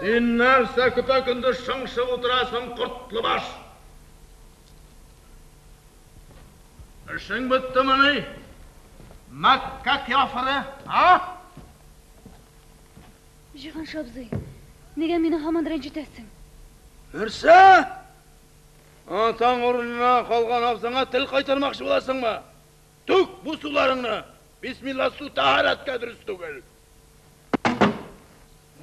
Син нәрсә көпә-көндез шыңшып утырасың, кортлы баш? Эшең беттемени? Мәккә кяфере, а? Җиһанша абзый, нигә мине һаман рәнҗетәсең? Нәрсә? Атаң урынына калган абзаңа тел кайтармакчы буласыңмы? Түк бу суларыңны! Бисмилла, су тәһарәткә дөрес түгел.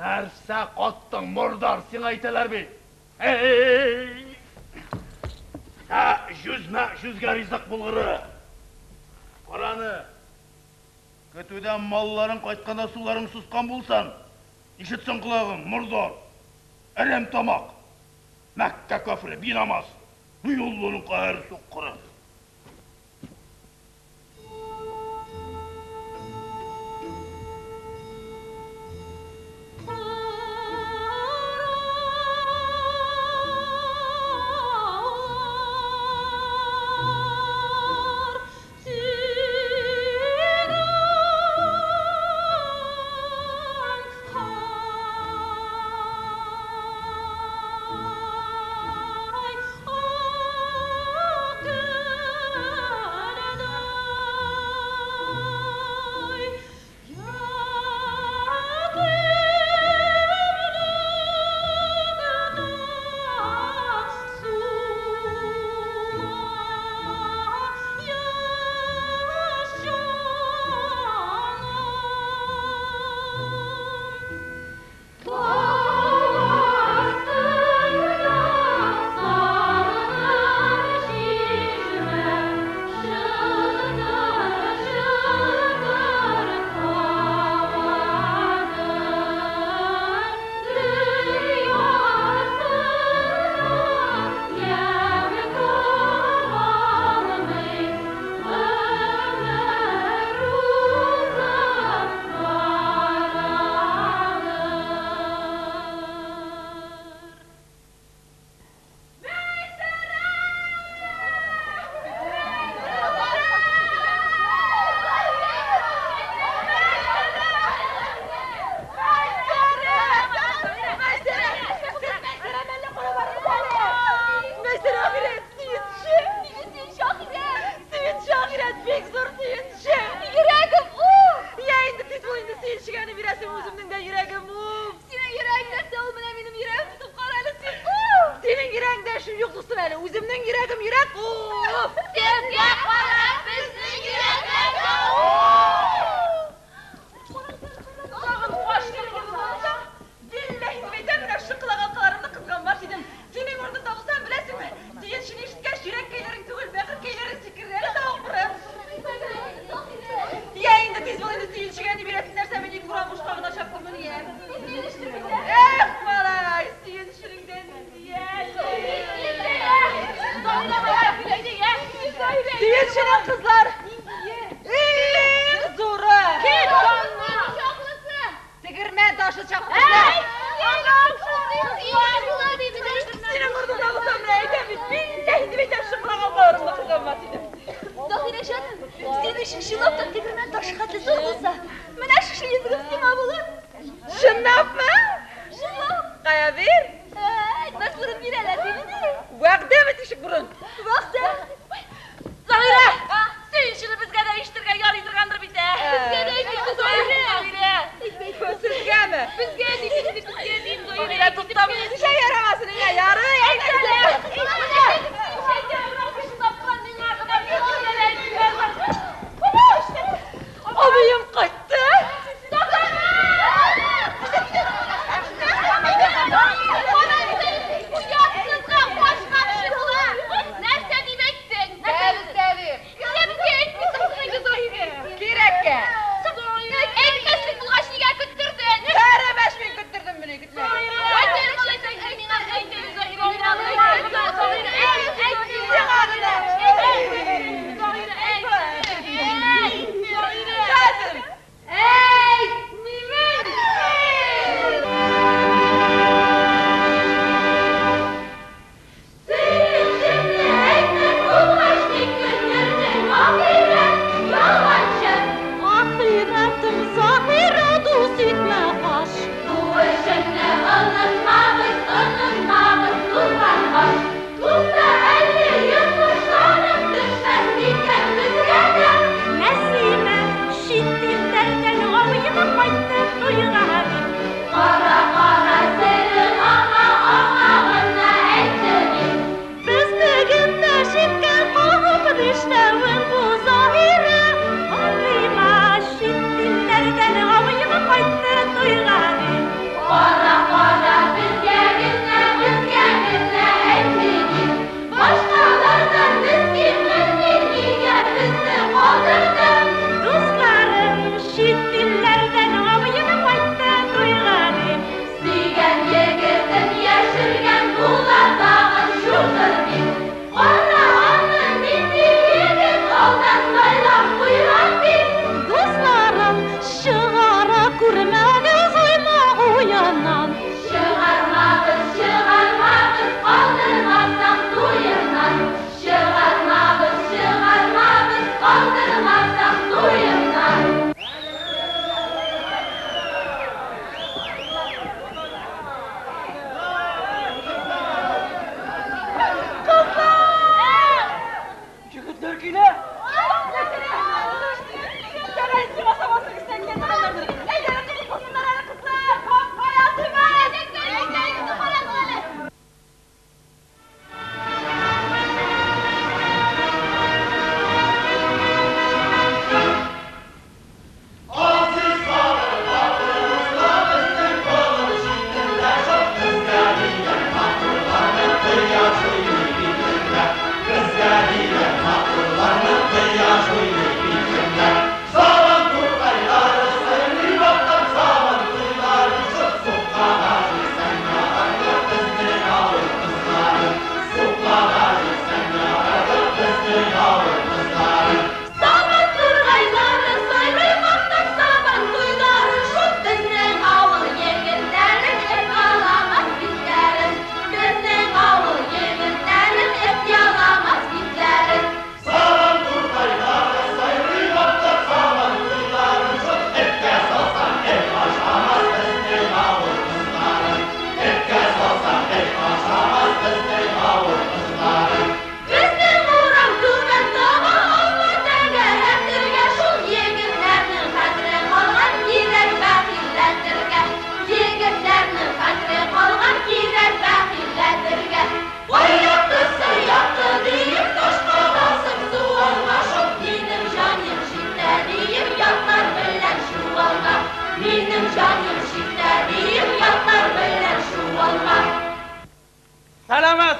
Нәрсә каттың, мордар, сиңа әйтәләр бит. Эй! Ә, жүзмә, жүзгә ризык булгыры. Караны. Көтүдән малларың кайтканда суларың сускан булсан, ишетсен колагың, мордар. Әрәм тамак. Мәккә кафире, бинамаз. Бу юллының каһәр суккыры.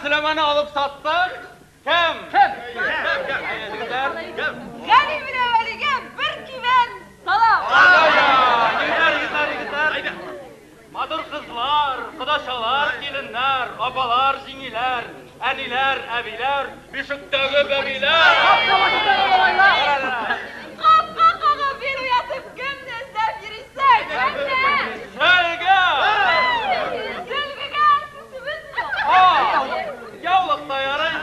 Сөләйманны алып саттык. Кем? Кем? Кем? Егетләр, кем? Гали белән Вәлигә бер кибән салам. Егетләр, егетләр, егетләр. Матур кызлар, кодачалар, киленнәр, апалар, җиңгиләр, әниләр, әбиләр, бишектәге бәбиләр. Капка кагып бил уятып кемне эзләп йөрисең? Кемне? Сөлге! Сөлгегә сүзебез юк. Яулык та ярый.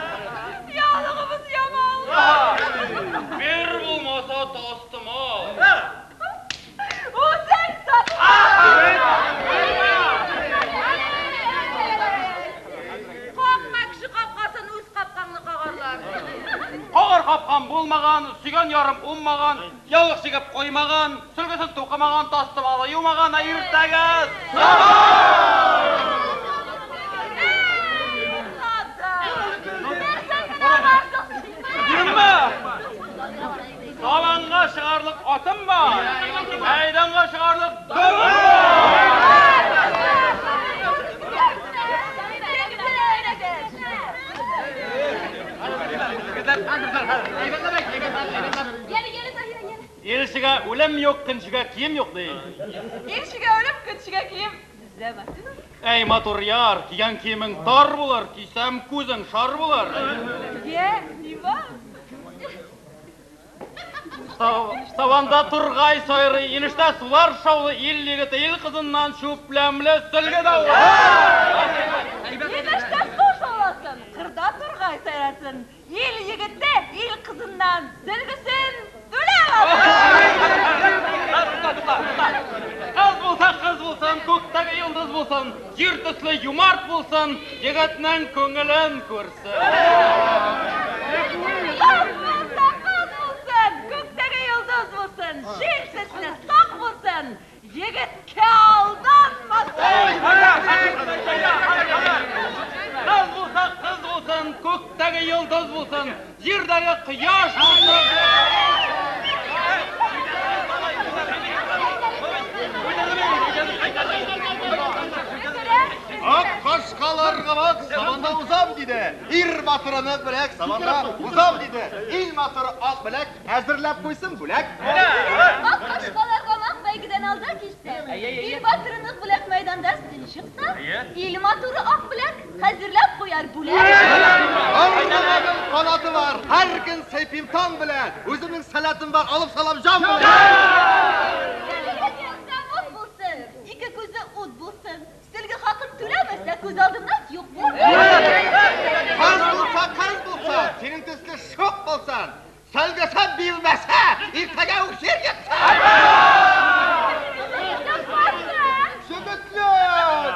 Яулыгыбыз ямаулы. Бер булмаса тастымал. Үзең сатып. Какма кеше капкасын, үз капкаңны кагарлар. Кагар капкам булмаган, сөйгән ярым уңмаган, яулык чигеп куймаган, сөлгесен тукымаган, тастымалы юмаган, ә иртәгә Йөрмә! Сабанга чыгарлык атым бар, мәйданга чыгарлык дымым бар! Илчегә үлем юк, көнчегә кием юк, ди. Илчегә үлем, көнчегә кием. Бездә матур. Әй, матур яр, кигән киемең тар булыр, кисәм күзең шар булыр. Йә, ни бар? Сабанда тургай сайрый, инештә сулар шаулый, ил егете ил кызыннан чүпләмле сөлге даулый. Инештә су шауласын, кырда тургай сайрасын. Ил егете ил кызыннан сөлгесен түләп алсын. Кыз булса кыз булсын, күктәге йолдыз булсын, җир төсле юмарт булсын, егетнең күңелен күрсен. Кыз булса кыз булсын, күктәге йолдыз булсын, җир төсле сак булсын, егеткә алданмасын. Кыз булса кыз булсын, күктәге йолдыз булсын, җирдәге кояш булсын. Ак кашкаларга бак, сабанда узам диде. Ир батырыны беләк, сабанда узам диде. Ил батыры ак беләк, әзерләп куйсын бүләк. Ак кашкаларга мак бәйгедән алда килсә, ил батыры беләк мәйданда өстен чыкса, ил матуры ак беләк хәзерләп куяр бүләк. Аргамагым канаты бар, һәр көн сәйпим таң белән. Үземнең сәләтем бар, алып салам җан белән. Ут булсын, ике күзе ут булсын. Сөлге хакын түләмәсә, күз алдымнан юк булсын. Кыз булса, кыз булса, синең төсле шук булсын. Сөлгесе бирмәсә, иртәгә үк җир йотсын. Җегетләр!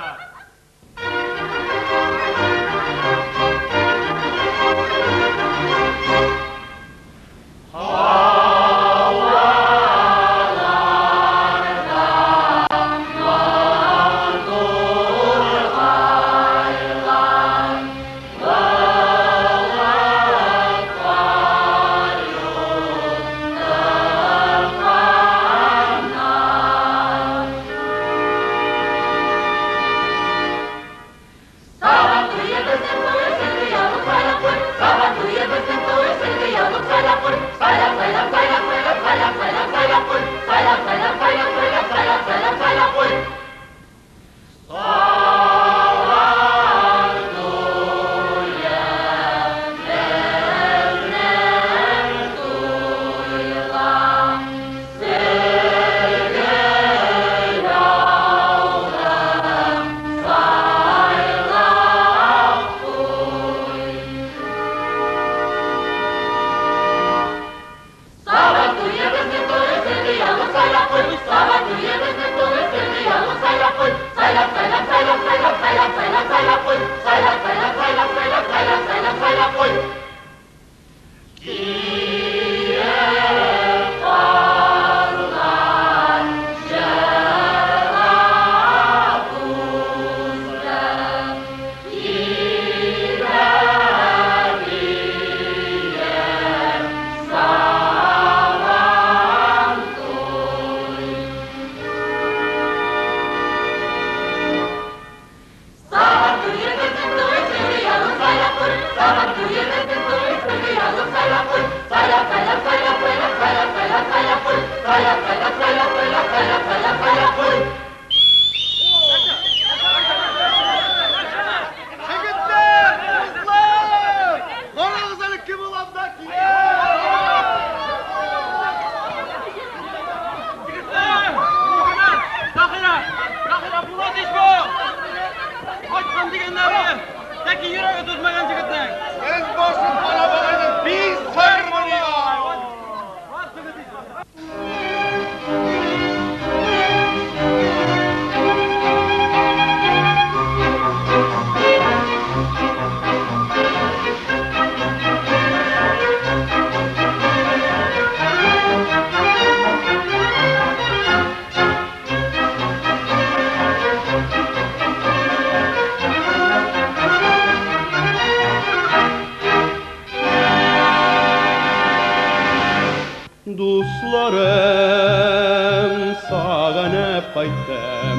Дусларым, сагынып кайттым.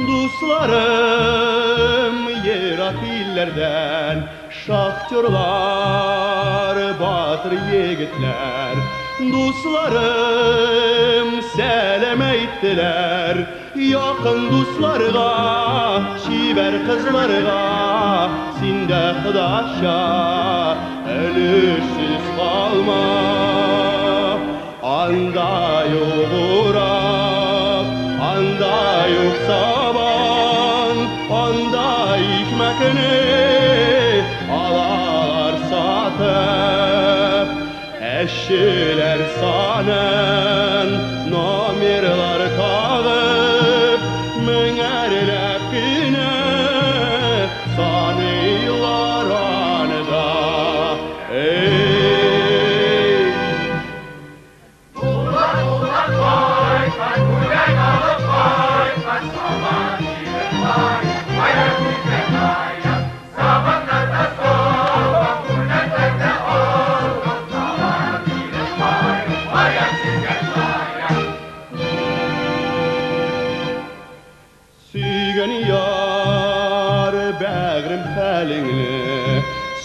Дусларым, ерак илләрдән, шахтерлар, батыр егетләр. Дусларым, сәлам әйттеләр. Якын дусларга, чибәр кызларга, син дә Ходаша өлешсез калма. Анда юк урак, анда юк сабан, анда икмәкне алалар сатып. Эшчеләр санын номерлар тагып, меңәрләп кенә саныйлар анда. Ey! Сөйгән яр бәгърем хәлеңне,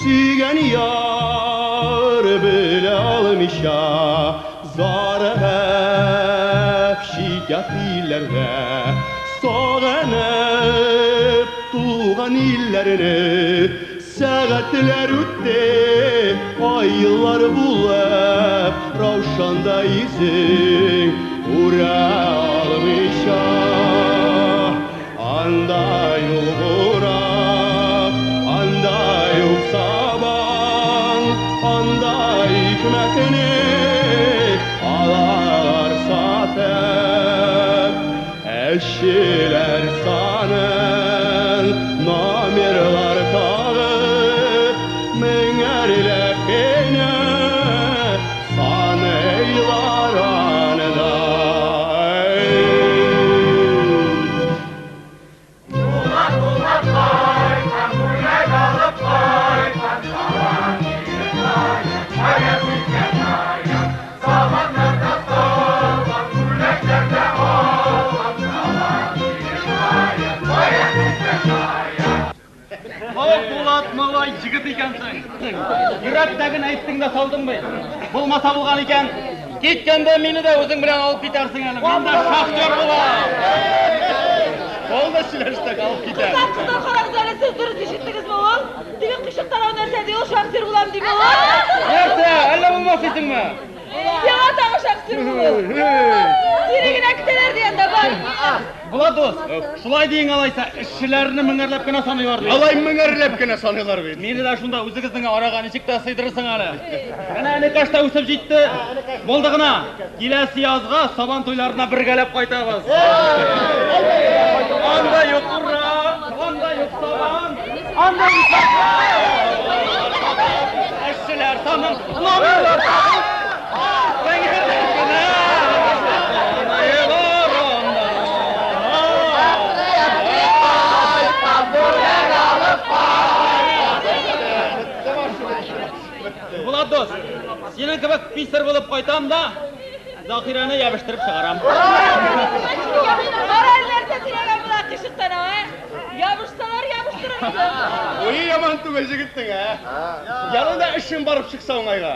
сөйгән яр белә алмыйча, зарыгып чит-ят илләрдә, сагынып туган илләрне. Сәгатьләр үтте, ай еллар булып, Раушанда йөзең күрә алмыйча. Анда юк урак, анда юк сабан, анда икмәкне алалар сатып. Эшчеләр санын номерлар тагып, меңәрләп кенә саныйлар анда. О, Булат малай, егет икәнсең. Йөрәктәген әйттең дә салдың бит. Булмаса булган икән, киткәндә мине дә үзең белән алып китәрсең әле. Мин дә шахтер булам. Булды сөйләштек, алып китәм. Кызлар, кызлар, карагыз әле, сез дөрес ишеттегезме ул? Теге кычык тарау нәрсә ди, ул шахтер булам дими ул? Нәрсә, әллә булмас дисеңме? Сиңа тагы шахтер булу. Сине генә көтәләр дигәндә бар. Булат дус, шулай диең алайса, эшчеләрне меңәрләп кенә саныйлар ди. Алай меңәрләп кенә саныйлар бит. Мине дә шунда үзегезнең арага ничек тә сыйдырырсың әле. Әнә энекәш тә үсеп җитте. Булды гына. Киләсе язга Сабан туйларына бергәләп кайтабыз. Анда юк урак, анда юк сабан, анда юк эшчеләр санын номерлар тагып, меңәрләп кенә саныйлар анда. Булат дус, синең кебек писарь булып кайтам да, Заһирәне ябыштырып чыгарам. Кара әле нәрсә сөйләгән була кычык танау, ә? Ябышсалар ябыштырырсың. Уе яман түгел егетнең, ә? Янында эшем барып чыкса уңайга.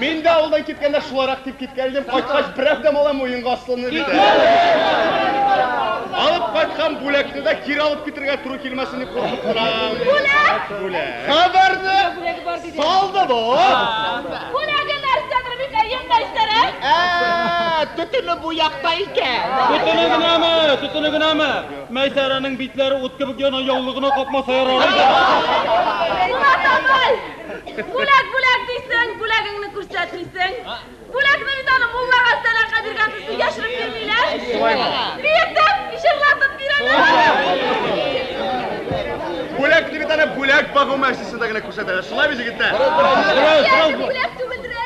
Мин дә авылдан киткәндә шулайрак дип киткән идем, кайткач берәү дә малай муенга асылынды бит. Алып кайткан бүләкне дә кире алып китергә туры килмәсен дип куркып торам. Бүләк? Бүләк. Хәбәрне Бүләге бар диде. салды бу. Бүләге нәрсәдер бит, әйе, Мәйсәрә? Төтене бу якта икән. Төтене генәме? Төтене генәме? Мәйсәрәнең битләре ут кебек яна, яулыгына капмаса ярар иде. Булат абый! Бүләк, бүләк дисең, бүләгеңне күрсәтмисең. Бүләкне бит аны муллага сәдака биргән төсле яшереп бирмиләр. Биетеп, җырлатып бирәләр. Бүләкне бит аны бүләк багу мәҗлесендә генә күрсәтәләр. Шулай бит, егетләр? Дөрес, дөрес. Бүләк түгелдер әле.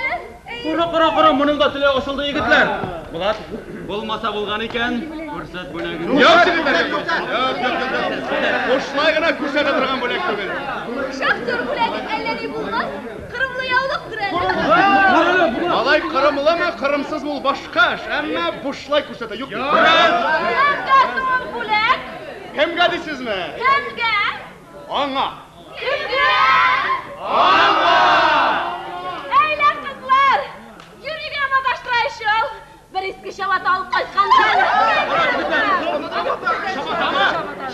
Кара, кара, кара, моның да теле ачылды, егетләр. Булат, булмаса булган икән, күрсәт бүләген. Юк, егетләр, юк, юк, юк, юк. Бушлай гына күрсәтә торган бүләк түгел. Шахтер бүләге әллә ни булмас, кырымлы яулыктыр әле. Кара әле, Алай кырымлымы, кырымсызмы ул башка эш, әмма бушлай күрсәтә. Юк. Кемгә соң ул бүләк? Кемгә дисезме? Кемгә? Аңа. Кемгә? Аңа! Әйлә, кызлар! Йөригә маташтыра ич ул. Бер иске чабата алып кайтканнар. Чабатамы?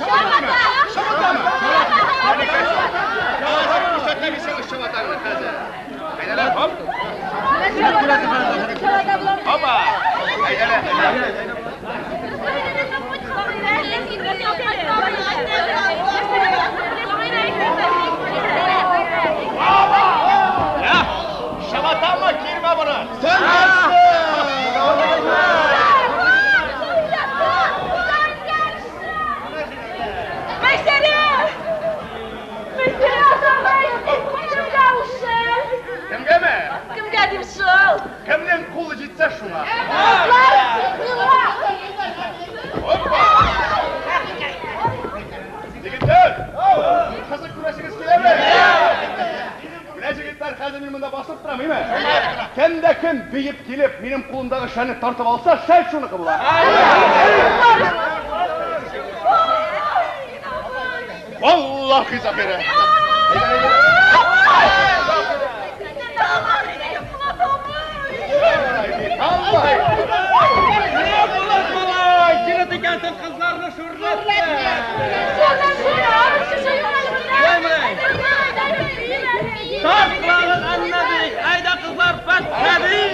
Чабата! Чабатамы? Күрсәтмәгез чабатаңны хәзер. Әйдәләр, хоп. Опа! Әйдәләр. Я, чабатамы кирмә моны. Син нәрсә? Мәйсәрә! Мәйсәрә атамай! Кемгә ул шәл? Кемгәме? Кемгә дим шул? Кемнең кулы җитсә шуңа. Кызлар, миңа! Опа! Егетләр! Кызык күрәсегез киләме? Менә егетләр, хәзер мин монда басып торам, име? Кем дә кем биеп килеп, минем кулымдагы шәлне тартып алса, шәл шуныкы була. Валлахи Зафира. Аллахи. Менә булат малай, егет икәнсең, кызларны шүрләтте. Тарт колагын әннәби, әйдә кызлар, фәтхәби.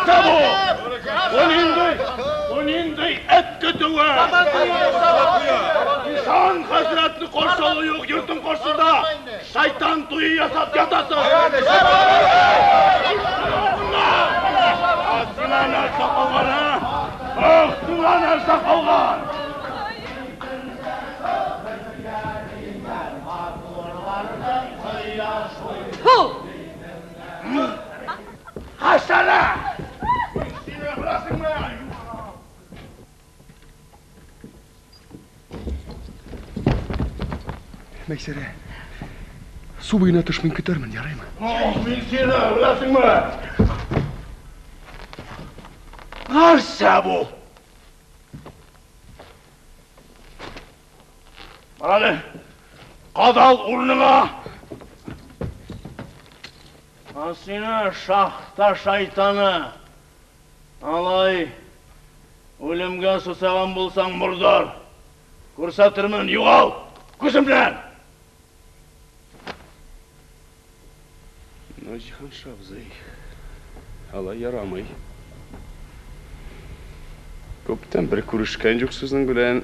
Нәрсә бу? Бу нинди? Бу нинди эт көтүе? Ишан хәзрәтне каршы алу юк, йортың каршында шайтан туе ясап ятасың. Сиңа нәрсә калган, а? Ах, сиңа нәрсә калган? Фу! Хәшәрә! Син беләсеңме? Мәйсәрә, су буена төш, мин көтәрмен, ярыймы? Ох, мин сине беләсеңме? Нәрсә бу? Бар әле, кадал урыныңа! А сине шахта шайтаны! Алай үлемгә сусаган булсаң, мордар! Күрсәтермен, югал! Күземнән! Ну, Җиһанша абзый, алай ярамый. Күптән бер күрешкән юк сезнең белән.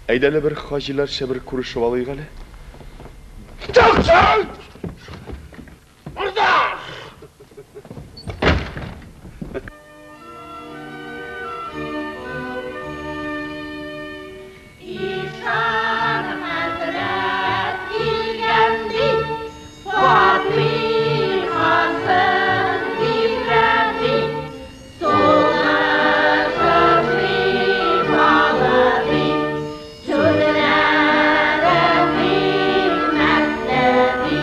Әйдә әле бер хаҗиларча бер күрешеп алыйк әле. Чык, чык! Мордар! Ишан хәзрәт килгән ди, фатихасын биргән ди, сулышы шифалы ди, сүзләре хикмәтле ди.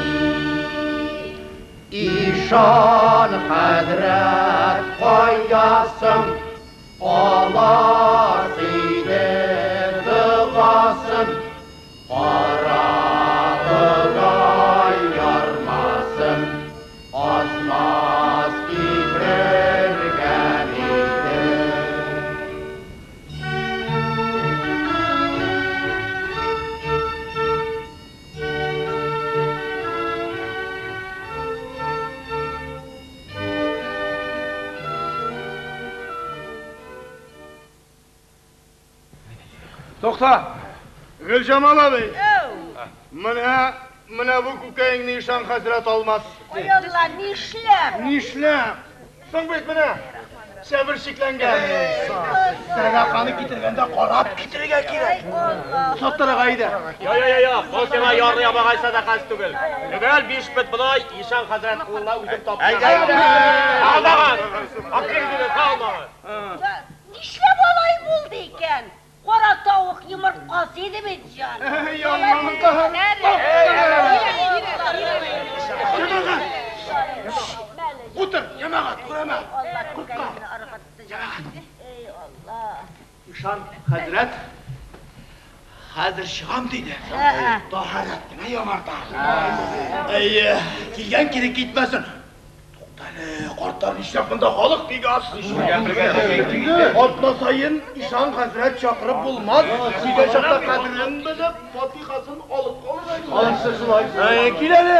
Ишан хәзрәт каясың, алас иде догасын, кара бодай ярмасын, аз-маз китергән иде. Тукта! Гөлҗамал абый! Менә, менә бу күкәеңне ишан хәзрәт алмас. Ой, Алла, нишләп? Нишләп? Соң бит менә, сәбер чикләнгән. Сәдаканы китергәндә карап китерергә кирәк. Саттырырга иде. Я, я, я, я, бу сиңа ярлы ябагай сәдакасы түгел. Төгәл биш бит бодай ишан хәзрәт кулына үзем тапшырам. Алмагыз! Акрын алмагыз! Нишләп алай булды икән? Кара тавык йомырткасы иде бит, җан. Утыр, җәмәгать, күрәмә. Курка. Эй, Алла. Ишан хәзрәт хәзер чыгам диде. Таһарат кенә яңарта. Әйе, килгән кире китмәсен. Туктале, картлар нишләп монда халык бик аз. Атна саен ишан хәзрәт чакырып булмас. Килгән чакта кадерен белеп, фатихасын алып калыр. Алысы шулай. Әй, кил әле.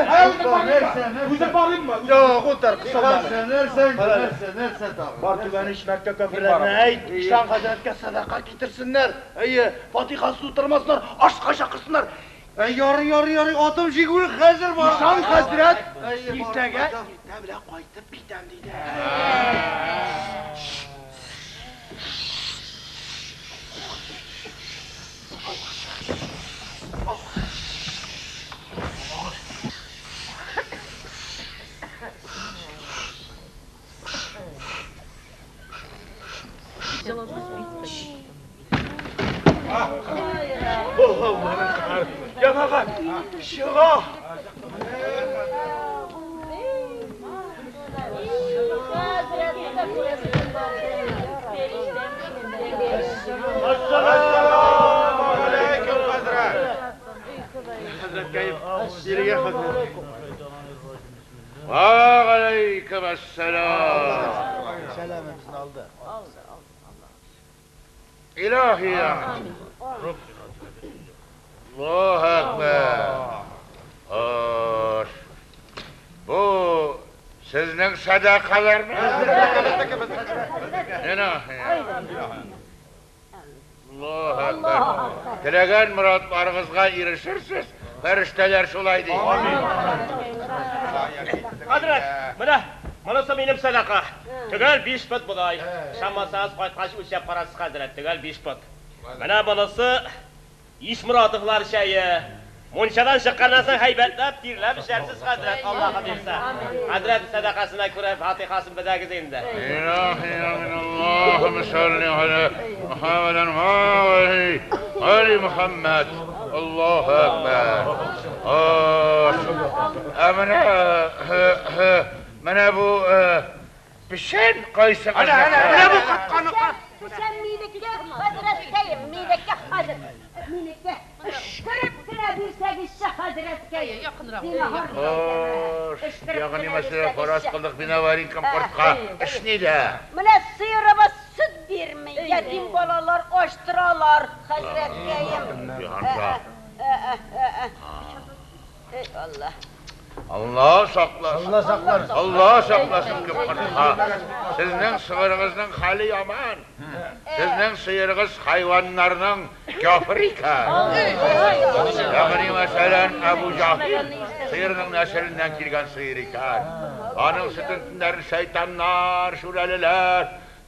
Нәрсә, Үзем барыйммы? Юк, утыр, кысылма. Нәрсә, нәрсә, нәрсә, нәрсә тагы? Бар түбән ич Мәккә кафирләренә әйт, ишан хәзрәткә садака китерсеннәр. Әйе, фатихасын утырмасыннар, ашка чакырсыннар. Әй, ярый, ярый, ярый, атым җигүле хәзер бар. Ишан хәзрәт Әйе, бар, иртәгә бар. иртә белән кайтып китәм диде. Җәмәгать, чыга. Ассаламу алейкум, хәзрәт. Хәзрәткәем, бирегә хәзрәт. Ва алейкум ассалам. Сәламебезне алды. Илаһия. Аллаһу акбар. Хош. Бу Сезнең сәдакаларны. Аллаһу әкбәр. Теләгән морадларыгызга ирешерсез, фәрештәләр шулай ди. Хәзрәт, менә монысы минем сәдака. Төгәл 5 пот бодай. Ышанмасагыз, кайткач үлчәп карарсыз, хәзрәт, төгәл 5 пот. Менә монысы Ишморатовлар чәе. Мунчадан чыкканнан соң һәйбәтләп, тирләп эчәрсез, хәзрәт, Аллаһы бирсә. Хәзрәт сәдакасына күрә фатихасын беләгез инде. Илаһи амин, Аллаһумма салли аля Мухаммадин ва али Мухаммад. Аллаһу әкбәр. Ә менә менә бу печән кайсы? Менә бу катканыкы. Печән минеке, хәзрәткәем, минеке хәзер. Минеке. Өшкереп кенә бирсәгезче, хәзрәткәем. Якынрак. Ягъни мәсәлән, фараз кылдык, биноварин кортка эш нидә? Менә сыерыбыз сөт бирми, ятим балалар ачтыралар, хәзрәткәем. Эй, Алла. Алла сакласын. Алла сакласын. Алла сакласын кем кортка. Сезнең сыгырыгызның хәле яман. Сезнең сыерыгыз хайваннарның кафир икән. Ягъни мәсәлән, Әбу Җаһил сыерның нәселеннән килгән сыер икән. Аның сөтен төннәрен шайтаннар, шүрәлеләр,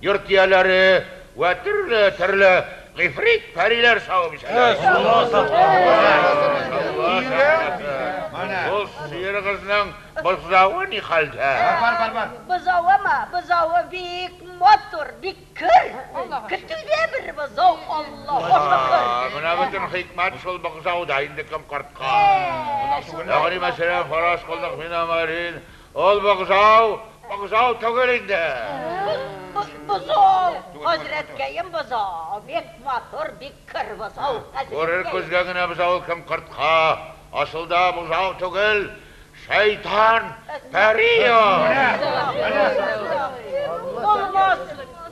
йорт ияләре вә төрле-төрле гыйфрит пәриләр савып эчәләр. Алла сакласын. Ул сыерыгызның бозавы ни хәлдә? Бар, бар, бар. Бозавымы? Бозавы бик матур, бик көр. Көтүдә бер бозау, Аллаһу шөкер. Менә бөтен хикмәт шул бозауда инде кем кортка. Ягъни мәсәлән, фараз кылдык минамарин, ул бозау, бозау түгел инде. Бозау, хәзрәткәем бозау, бик матур, бик көр бозау. Күрер күзгә генә бозау кем кортка. Асылда бозау түгел, шайтан, пәри ул. Булмас,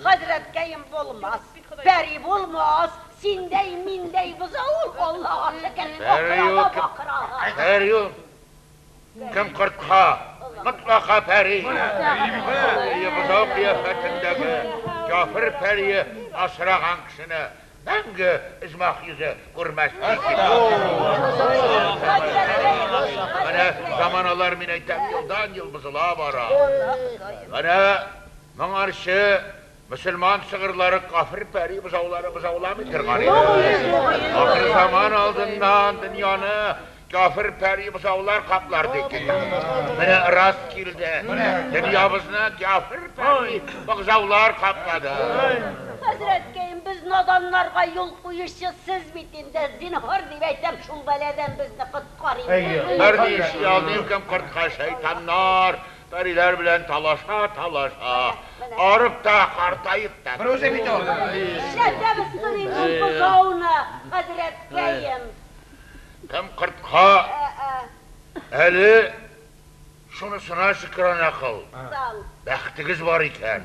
хәзрәткәем булмас, пәри булмас, синдәй, миндәй бозау ул, Аллаһка шөкер, Пәри ул, акыра да бакыра. Пәри ул. Кем кортка? Мутлака пәри. Бозау кыяфәтендәге кафир пәрие асраган кешене мәңге оҗмах йөзе күрмәс. Менә заманалар, мин әйтәм, елдан ел бозыла бара. Менә моңарчы мөселман сыгырлары кафир пәри бозаулары бозауламый торган иде. Ахыр заман алдыннан дөньяны кафир пәри бозаулар каплар диде. Менә рас килде. Дөньябызны кафир пәри бозаулар каплады. Хәзрәткәем, без наданнарга юл куючы сез бит инде, зинһар дип әйтәм, шул бәладән безне коткар инде. Бер ни эшли алмыйм кем кортка, шайтаннар, пәриләр белән талаша, талаша. Арып та, картаеп та. Бер үзе бит ул. Нишләтәбез соң инде ул бозауны, хәзрәткәем? Кем кортка әле шунысына шөкрана кыл. Бәхетегез бар икән.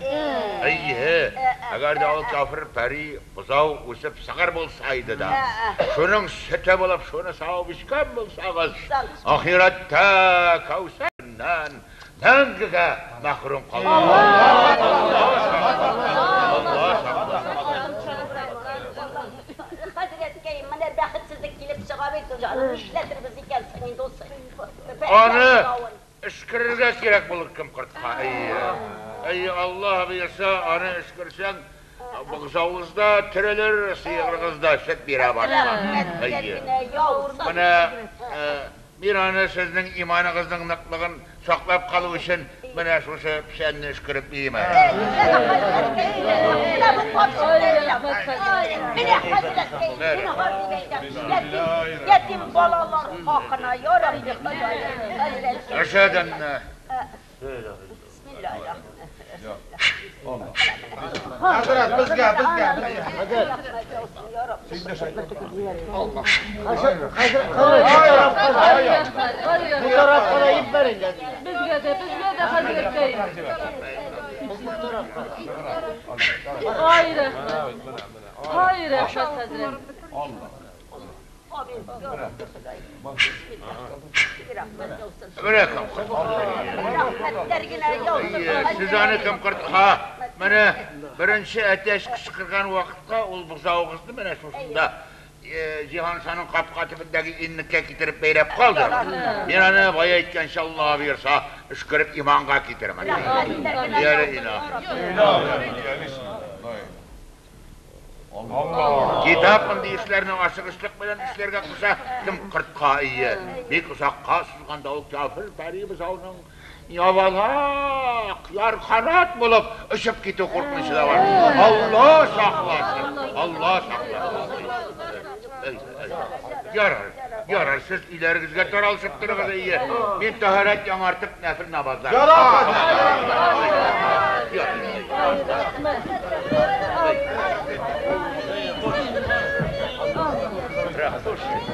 Әйе, әгәр дә ул кафир пәри бозау үсеп сыгыр булса иде дә, шуның сөте булып шуны савып эчкән булсагыз, ахирәттә кәүсәреннән мәңгегә мәхрүм калмас. Алла сакласын. Хәзрәткәем, менә бәхетсезлек килеп чыга бит, аны нишләтербез икән соң инде ул Аны өшкерергә кирәк булыр кем кортка. Әйе. Әйе, Аллаһ боерса, аны өшкерсәң, бозавыгыз да терелер, сыерыгыз да сөт бирә башлар. Әйе. Менә мин аны сезнең иманыгызның ныклыгын саклап калу өчен менә шушы печәнне өшкереп бирим әле. Менә хәзрәткәем, зинһар дип әйтәм, ятим балалар хакына, я Рабби Ходаем, хәзрәткәем. Әшһәдәннә. Бисмиллаһир-рахманир-рахим. Хәзрәт, безгә, безгә. Хәзрәт, бу тарафка да җибәр инде. Безгә дә, безгә дә, хәзрәткәем. Ай, рәхмәт. Ай, рәхмәт, хәзрәт. Амин. Менә кем Рәхмәтләр генә яусын. Сез аны кем кортка? Менә беренче әтәч кычкырган вакытка ул бозавыгызны менә шушында Җиһаншаның капка төбендәге иннеккә китереп бәйләп калдыр. Мин аны бая әйткәнчә Алла бирса, өшкереп иманга китермен. Ярый, Китап мондый эшләрне ашыгычлык белән эшләргә куша, кем кортка ие. Бик озакка сузганда ул кафир пәри бозауның ябалак, ярканат булып очып китү куркынычы да бар. Алла сакласын, Алла сакласын. Ярар, ярар, сез өйләрегезгә таралышып торыгыз, ие. Мин таһарат яңартып нәфил намазлар.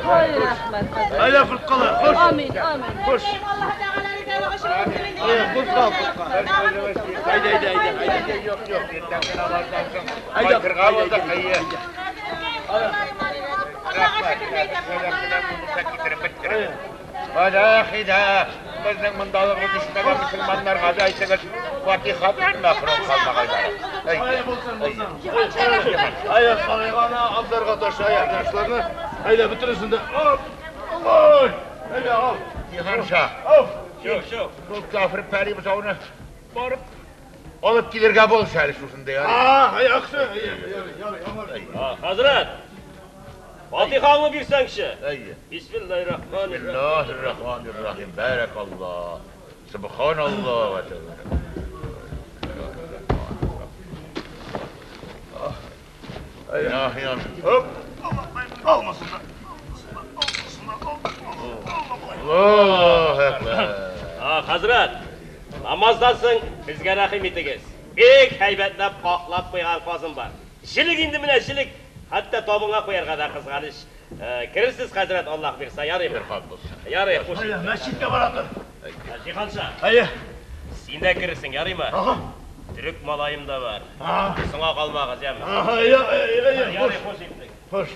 Һай, рәхмәт, хәзрәт. Әйдә, корткалар, хуш. Амин, амин. Хуш. Хуш кал, кортка. Әйдә, әйдә, әйдә, әйдә. Юк, юк, иртәнге намаздан соң Әйдә, кайтырга булдык, әйе. Вәләхидә, безнең мондалыгыбыз ишетмәгән мөселманнарга да әйтегез, фатихадан мәхрүм калмагайлар. Әйдә, булсын, булсын. Әйдә, сарайга абзарга ташы, әйдә, ташларны. Әйдә, бөтересен дә. Оп! Ой! Әйдә, ал. Җиһанша. Оп! Шук, шук. Бу кафир пәри бозауны барып алып килергә булса әле шушында ярый. А, яхшы. Ярый, ярый, ярый. Хәзрәт, фатихаңны бирсәңче. Әйе. Бисмиллаһир-рахманир-рахим. Бисмиллаһир-рахманир-рахим. Бәрәкаллаһ. Субханаллаһ ва тәбәрәк. Оп! Алмасыннар. Аллаһу әкбәр. Хәзрәт, намаздан соң безгә рәхим итегез. Бик һәйбәтләп каклап куйган казым бар. Җелек инде менә җелек. Хәтта табынга куярга да кызганыч. Керерсез, хәзрәт, Аллаһ бирса, ярыймы? Ярый, хуш. Мәчеткә бара тор. Җиһанша. Әйе. Син дә керерсең, ярыймы? Ага. Төрек малаем да бар. Ага. Соңа калмагыз, яме. Ага, әйе, Ярый, хуш иттек. Хуш.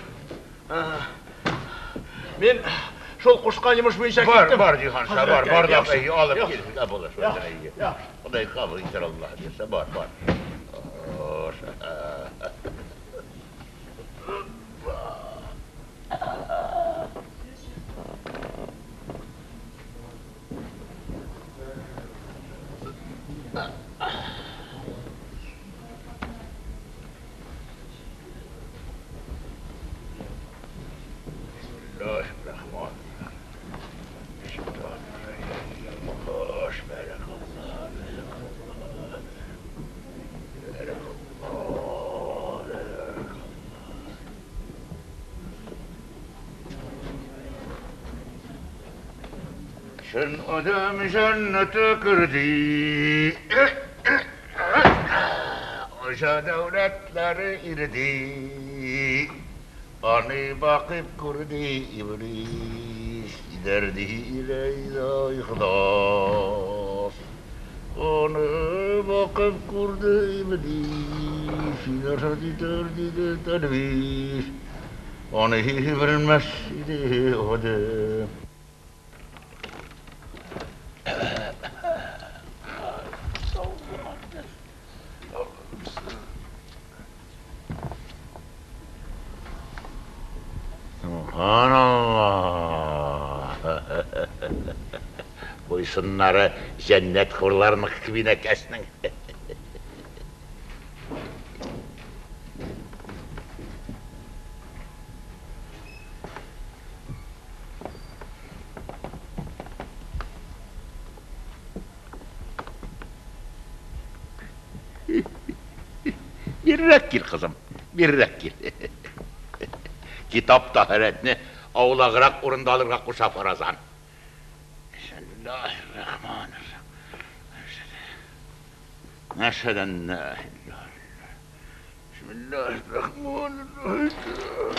Мин шул кушкан йомыш буенча Бар, киттем. бар, Җиһанша, бар, бар да, әйе, алып Яхшы. кил. Була шул, әйе. Ходай кабул итәр, Аллаһ бирсә, бар, бар. Хуш. Bismillahirrahmanirrahim. Barakallah, barakallah. Barakallah, barakallah. Sen adam cennete girdi. Oşa devletleri irdi. Ani bakıp kurdi iblis. Derdi ile ihlas. Onu bakıp kurdu iblis. Derdi derdi derviş. Onu bilmez idi o da. Subhanallah. Буйсыннары җәннәт хурларыныкы кеби нәкәснең. Биррәк кил, кызым, биррәк кил. Китап таһәрәтне аулаграк урында алырга куша фаразан. Бисмиллаһир-рахманир-рахим. Әшһәдү ан ла илаһа иллаллаһ. Бисмиллаһир-рахманир-рахим.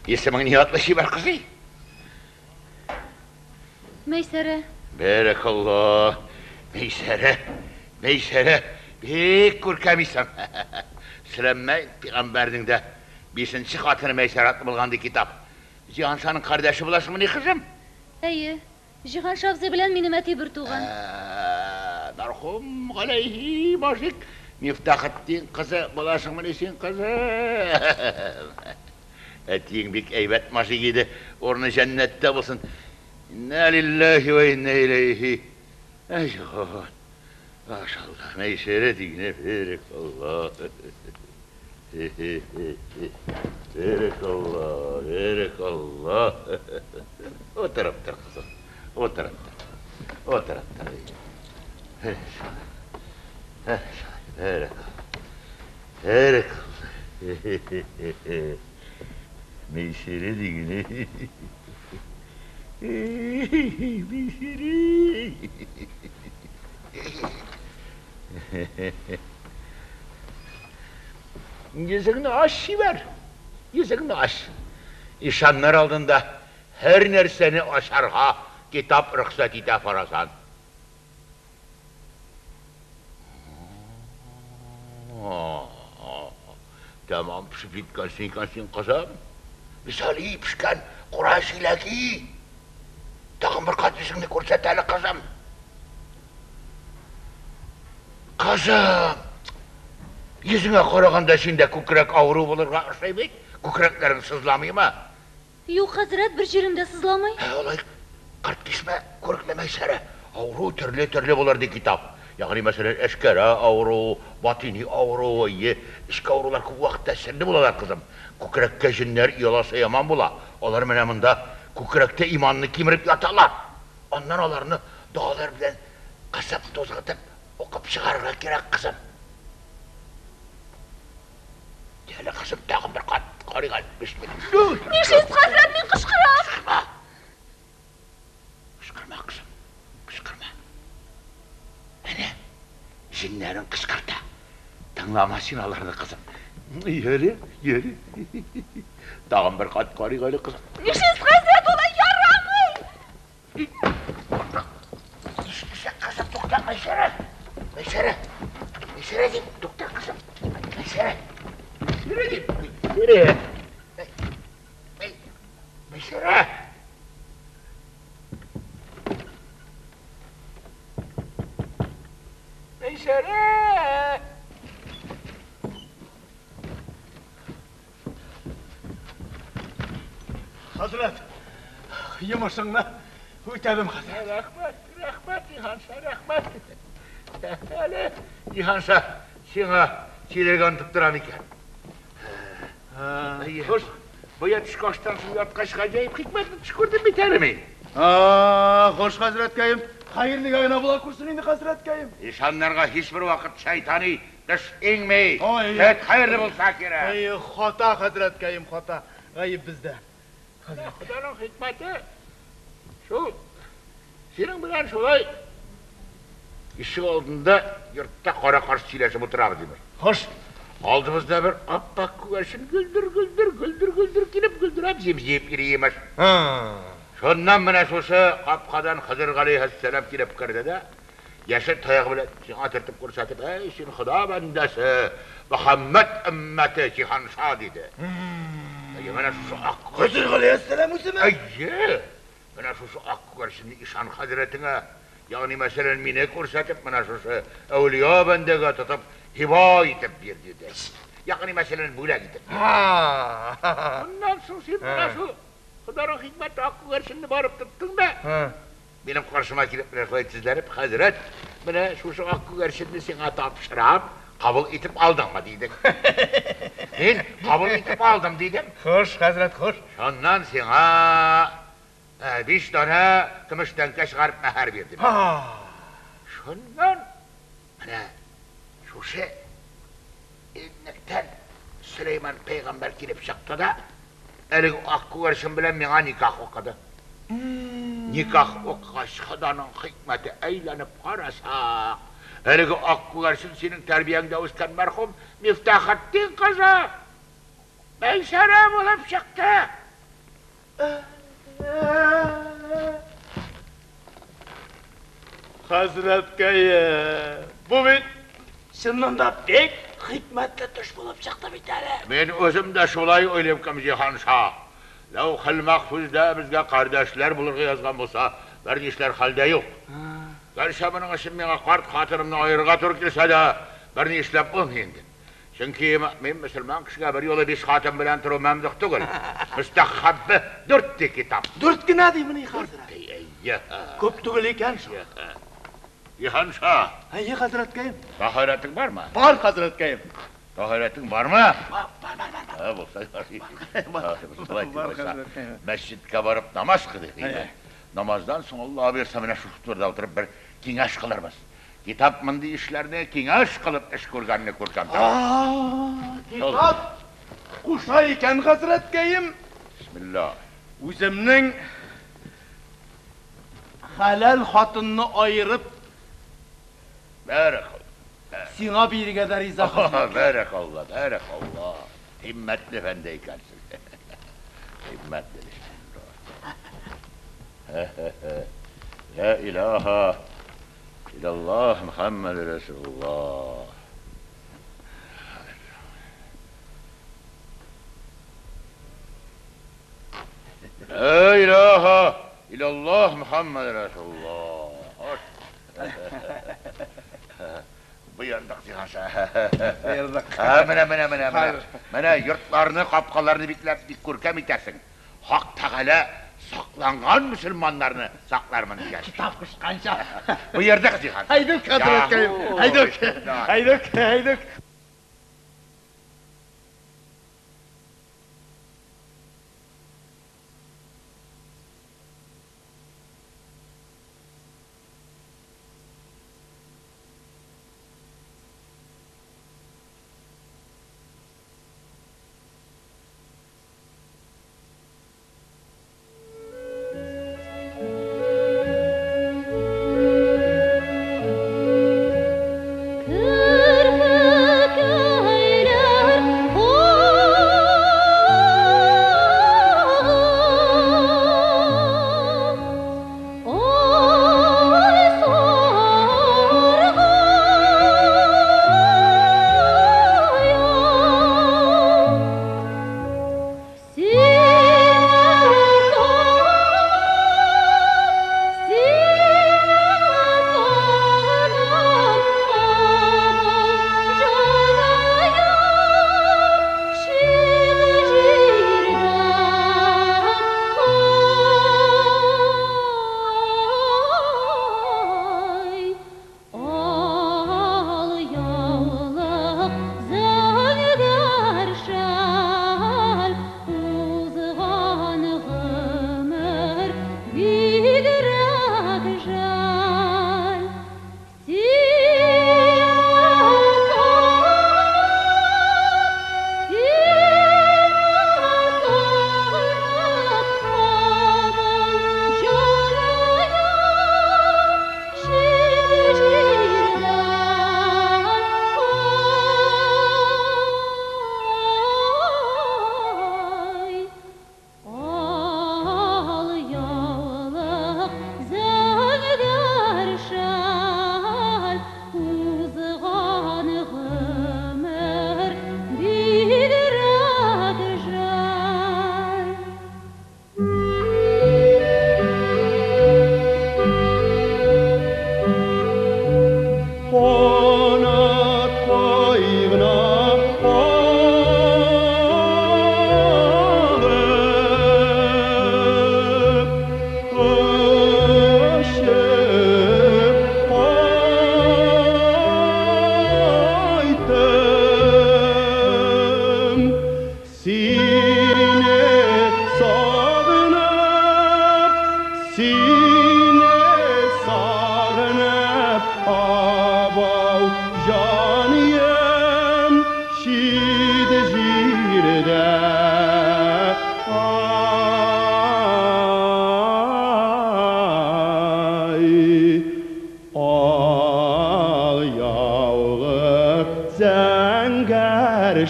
Исемең ни атлы чибәр кызый? Мәйсәрә. Бәрәкалла. Мәйсәрә. Мәйсәрә. Бик күркәм исем. Сөләйман пәйгамбәрнең дә бишенче хатыны Мәйсәрә атлы булган ди китап. Җиһаншаның кардәше буласыңмыни, кызым? Әйе. Җиһанша абзый белән минем әти бер туган. Мәрхүм галәйһи мажик Мифтахетдин кызы буласыңмыни син, кызым? Әтиең бик әйбәт мажик иде. Урыны җәннәттә булсын. Инна лиллаһи ва инна иләйһи раҗигун. Машалла, Мәйсәрә дигәне бәрәкалла. Бәрәкалла, бәрәкалла. Утырып тор, кызым. Утырып тор. Утырып тор. Бәрәкалла. Бәрәкалла. Мәйсәрә дигәне. Мәйсәрә. Йөзеңне ач, чибәр. Йөзеңне ач. Ишаннар алдында һәр нәрсәне ачарга китап рөхсәт итә фаразан. Тәмам пешеп җиткәнсең икән син, кызым. Мисали пешкән кура җиләге. Тагын бер кат йөзеңне күрсәт әле, кызым. Кызым, йөзеңә караганда синдә күкрәк авыру булырга охшый бит. Күкрәкләрең сызламыймы? Юк, хәзрәт, бер җирем дә сызламый. Алай кырт кисмә, күрекле Мәйсәрә. Авыру төрле-төрле булыр ди китап. Ягъни, мәсәлән, әшкәрә авыру, батини авыру, әйе, эчке авырулар күп вакытта серле булалар, кызым. Күкрәккә җеннәр ояласа яман була. Алар менә монда күкрәктә иманны кимереп яталар. Аннан аларны догалар белән кысып, тузгытып, укып чыгарырга кирәк, кызым. Әле, кызым, тагын бер кат карыйк әле. Бисмилла. Нишлисез, хәзрәт, мин кычкырам. Кычкырма. Кычкырма, кызым. Кычкырма. Әнә, җеннәрең кычкырта. Тыңлама син аларны, кызым. Йөре, йөре. Тагын бер кат карыйк әле, кызым. Нишлисез, хәзрәт, алай ярамый. Нишлисең, кызым, тукта, Мәйсәрә. Мәйсәрә. Мәйсәрә дим, тукта, кызым. Мәйсәрә. Мәйсәрә дим. Мәйсәрә. Мәйсәрә. Мәйсәрә. Хәзрәт, йомышыңны үтәдем, хәзрәт. Рәхмәт, рәхмәт, Җиһанша, рәхмәт. Әле, Җиһанша, сиңа сөйләргә онытып торам икән. Хуш, бая төшке аштан соң яткач гаҗәеп хикмәтле төш күрдем бит әле мин. Хуш, хәзрәткәем, хәерлегә генә була күрсен инде, хәзрәткәем. Ишаннарга һичбер вакыт шайтани төш иңми. Сөт хәерле булса кирәк. Ай, хата, хәзрәткәем, хата. Гаеп бездә. Ходаның хикмәте шул. Синең белән шулай ишек алдында йортта кара-каршы сөйләшеп утырабыз, димеш. Хуш. Алдыбызда бер аппак күгәрчен гөлдер-гөлдер, гөлдер-гөлдер килеп гөлдерәп җеп-җеп йөри, имеш. Шуннан менә шушы капкадан Хызыр галәйһиссәлам килеп керде дә, яшел таягы белән сиңа төртеп күрсәтеп, әй, син Хода бәндәсе, Мөхәммәд өммәте Җиһанша, диде. Әйе, менә шушы ак Хызыр галәйһиссәлам үземе? Әйе. Менә шушы ак күгәрченне ишан хәзрәтеңә, ягъни мәсәлән, мине күрсәтеп, менә шушы әүлия бәндәгә тотып, һиба итеп бир, диде. Ягъни мәсәлән, бүләк итеп бир. Моннан соң син менә шул Ходаның хикмәте ак күгәрченне барып тоттың да, минем каршыма килеп менә шулай тезләнеп, хәзрәт, менә шушы ак күгәрченне сиңа тапшырам, кабул итеп алдыңмы, дидең. Мин кабул итеп алдым, дидем. Хуш, хәзрәт, хуш. Шуннан сиңа 5 данә көмеш тәңкә чыгарып мәһәр бирдем. Шуннан менә шушы иннектән Сөләйман пәйгамбәр килеп чыкты да, әлеге ак күгәрчен белән миңа никах укыды. Никах укыгач, Ходаның хикмәте әйләнеп карасак, әлеге ак күгәрчен синең тәрбияңдә үскән мәрхүм Мифтахетдин кызы Мәйсәрә булып чыкты. Хәзрәткәем, бу бит чыннан да бик хикмәтле төш булып чыкты бит әле. Мин үзем дә шулай уйлыйм, Кәмҗиһанша. Ләүхел мәхфүздә безгә кардәшләр булырга язган булса, берни эшләр хәлдә юк. Гәрчә моның өчен миңа карт хатынымны аерырга туры килсә дә, берни эшләп булмый инде. Чөнки мөэмин мөселман кешегә берьюлы биш хатын белән тору мәмдух түгел. Мөстәхәббе дүрт ди китап. Дүрт кенә димени, хәзрәт? Дүрт ди, әйе. Күп түгел икән шул. Җиһанша. Әйе, хәзрәткәем. Таһәрәтең бармы? Бар, хәзрәткәем. Таһәрәтең бармы? Бар, бар, бар, бар. Ә, булса ярый. Бар, Бар, хәзрәткәем. Мәсҗидкә барып намаз кылыйк. Намаздан соң, Алла бирсә, менә шушы турыда утырып бер киңәш кылырбыз. Китап мондый эшләрне киңәш кылып эш күргәнне күркәм таба. Китап куша икән, хәзрәткәем. Бисмилла. Үземнең хәләл хатынны аерып, Бәрәкалла. Сиңа бирергә дә риза, хәзрәткәем. Бәрәкалла, бәрәкалла. Химмәтле бәндә икәнсең. Химмәтле. Лә илаһа Илаллаһ Мөхәммәд Рәсулуллаһ. Лә илаһа илаллаһ Мөхәммәд Рәсулуллаһ. Боердык Җиһанша. Боердык. Менә, менә, менә, менә. Менә йортларны, капкаларны бикләп бик күркәм итәсең. Хак Тәгалә сакланган мөселманнарны саклармын дигән. Китап кушканча. Боердык, Җиһан. Әйдүк, хәзрәткәем. Әйдүк. Әйдүк, әйдүк. Керфекләрең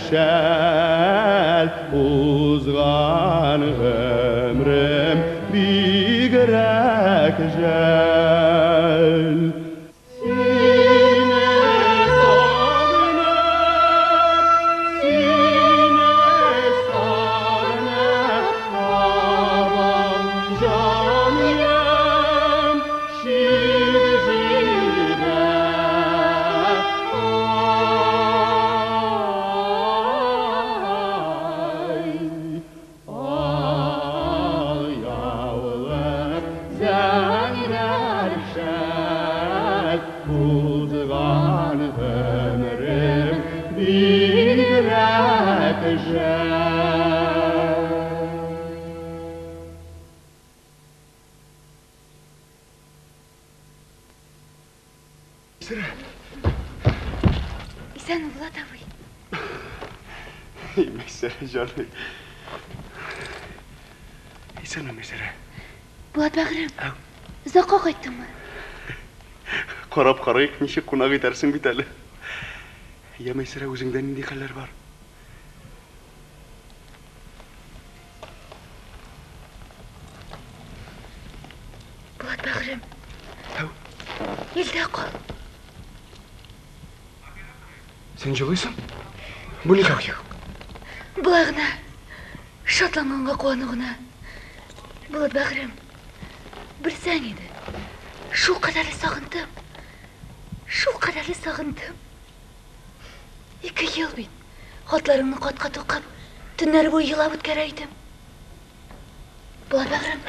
Шәл, узган гомрем бигрәк жәл. Сине сагынып, сине сагынып калам, җаныем, чит җирдә. Ай, ал яулык, зәңгәр шәл, узган гомерем бигрәк жәл. Исәнме, Булат абый. Мәйсәрә җаный. Исәнме, Мәйсәрә. Булат бәгърем. Озакка кайттыңмы? Карап карыйк, ничек кунак итәрсең бит әле. Я, Мәйсәрә, үзеңдә нинди хәлләр бар? Булат бәгърем. Илдә кал. Син җылыйсың? Бу ни хәл? Болай гына. Шатланганга куану гына. Булат бәгърем. Белсәң иде. Шул кадәрле сагындым. Шул кадәрле сагындым. 2 ел бит. Хатларыңны кат-кат укып, төннәр буе елап үткәрә идем. Булат бәгърем,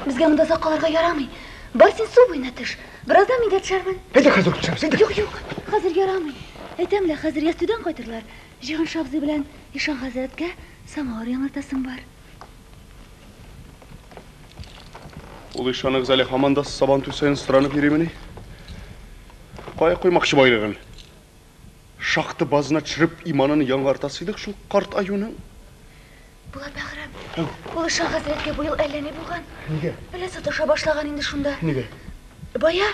безгә монда озак калырга ярамый. Бар син су буена төш. Бераздан мин дә төшәрмен. Әйдә хәзер төшәбез, әйдә. Юк, юк, хәзер ярамый. Әйтәм лә, хәзер ястүдән кайтырлар. Җиһанша абзый белән Ишан хәзрәткә самавыр яңартасым бар. Ул ишаныгыз әле һаман да сабан туй саен соранып йөримени? Кая куймакчы байлыгын? Шахта базына төшереп иманын яңартасы идек шул карт аюның. Булат бәгърем, ул Ишан хәзрәткә быел әллә ни булган. Нигә? Әллә саташа башлаган инде шунда. Нигә? Бая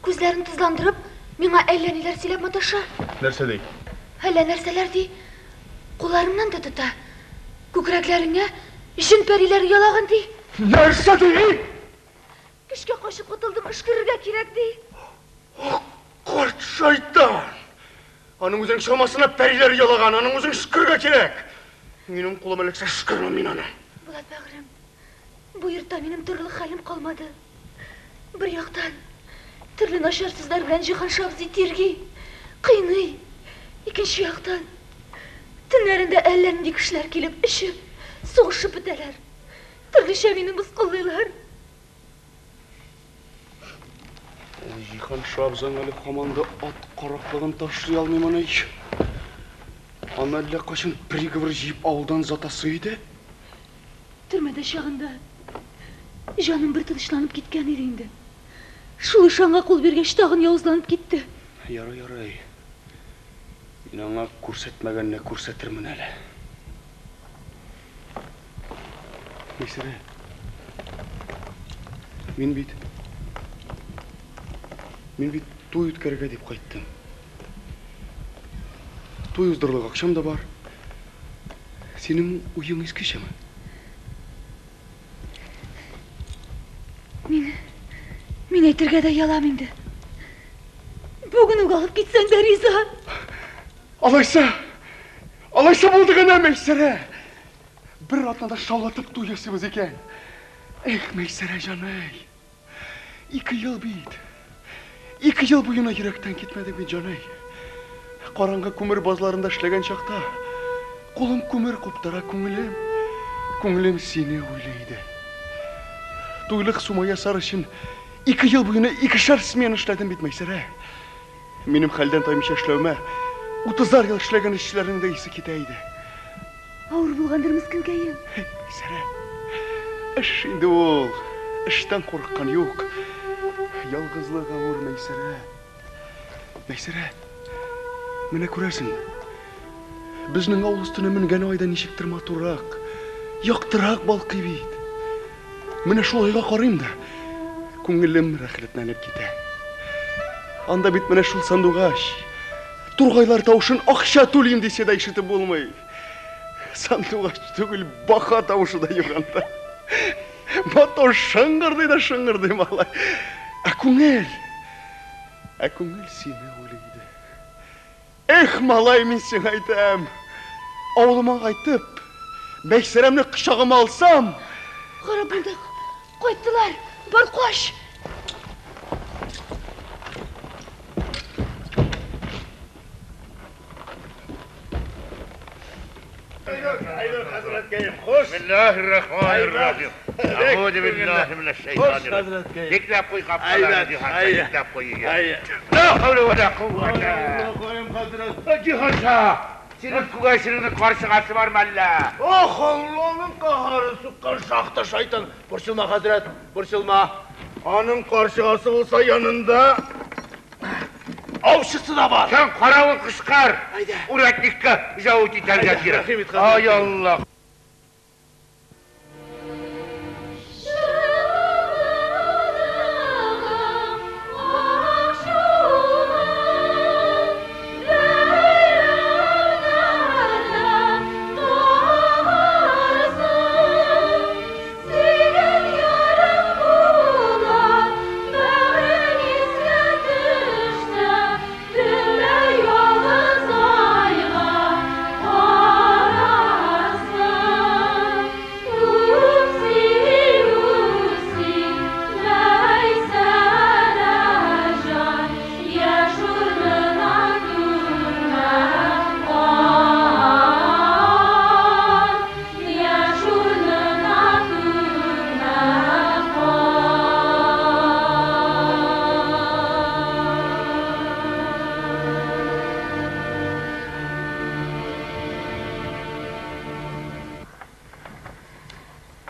күзләрен тузландырып, миңа әллә ниләр сөйләп маташа. Нәрсә ди? Әллә нәрсәләр ди. Кулларымнан да тота. Күкрәкләреңә җен пәриләре ялаган ди. Нәрсә ди? Көчкә качып котылдым, өшкерергә кирәк ди. Карт шайтан! Аның үзенең чамасына пәриләр ялаган, аның үзен өшкерергә кирәк. Минем кулым эләксә өшкермәм мин аны. Булат бәгърем, бу йортта минем торырлык хәлем калмады. Бер яктан төрле начар сүзләр белән Җиһанша абзый тирги, кыйный. Икенче яктан төннәрендә әллә нинди кешеләр килеп эчеп, сугышып бетәләр. Төрлечә мине мыскыллыйлар. Ул Җиһанша абзаң әле һаман да ат караклыгын ташлый алмый моны. Аны әллә кайчан приговор җыеп авылдан озатасы иде. Төрмәдә чагында җаным бер тынычланып киткән иде инде. Шул ишанга кул биргәч тагын явызланып китте. Ярый, ярый. Мин аңа күрсәтмәгәнне күрсәтермен әле. Мәйсәрә, мин бит туй үткәрергә дип кайттым. Туй уздырырлык акчам да бар. Синең уең искечәме? Мин әйтергә дә оялам инде. Бүген үк алып китсәң дә риза. Алайса, алайса булды гына, Мәйсәрә. Бер атнада шаулатып туй ясыйбыз икән. Эх, Мәйсәрә җаный. 2 ел бит. 2 ел буена йөрәктән китмәдек бит, җаный. Караңгы күмер базларында эшләгән чакта кулым күмер куптара, күңелем, күңелем сине уйлый иде. Туйлык сума ясар өчен 2 ел буена 2-шәр смена эшләдем бит, Мәйсәрә. Минем хәлдән таймыйча эшләвемә 30 ел эшләгән эшчеләрнең дә исе китә иде. Авыр булгандыр мескенкәем. Мәйсәрә, эш инде ул. Эштән курыккан юк. Ялгызлык авыр, Мәйсәрә. Мәйсәрә, менә күрәсең, безнең авыл өстенә менгән айда ничектер матуррак, яктырак балкый бит. Менә шул айга карыйм да, күңелем рәхәтләнеп китә. Анда бит менә шул сандугач, Тургайлар тавышын акча түлим дисә дә ишетеп булмый. Сандугач түгел, бака тавышы да юк анда. Мотор шыңгырдый да шыңгырдый, малай. Ә күңел, ә күңел сине уйлый иде. Эх, малай, мин сиңа әйтәм. Авылыма кайтып, Мәйсәрәмне кочагыма алсам. Харап булдык. Кайттылар. Бар кач. Бисмиллаһир-рахманир-рахим. Әгъузу биллаһи минәш-шәйтанир. Бикләп куй капкаларны, Җиһанша, бикләп куй. Ла хәүлә вә лә куввәтә. Җиһанша, синең күгәрченеңнең карчыгасы бармы әллә? Ох, Алланың каһары суккан шахта шайтан. Борчылма, хәзрәт, борчылма. Аның карчыгасы булса янында аучысы да бар. Син каравыл кычкыр. Урядникка җавап итәргә кирәк. Ай Аллах.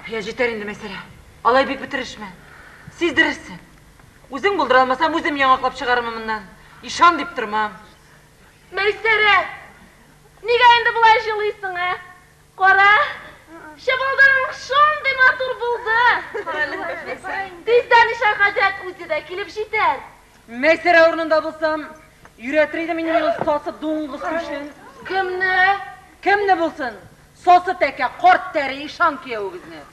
Я җитәр инде, Мәйсәрә. Алай бик бетерешмә. Сиздерерсең. Үзең булдыра алмасам, үзем яңаклап чыгарырмын моннан. Ишан дип тормам. Мәйсәрә, нигә инде болай җылыйсың, ә? Кара, чыбылдырың шундый матур булды. Тиздән ишан хәзрәт үзе дә килеп җитәр. Мәйсәрә урынында булсам, өйрәтер идем инде мин ул сасы дуңгыз түшен. Кемне? Кемне булсын? Сасы тәкә, карт тәре, ишан киявегезне.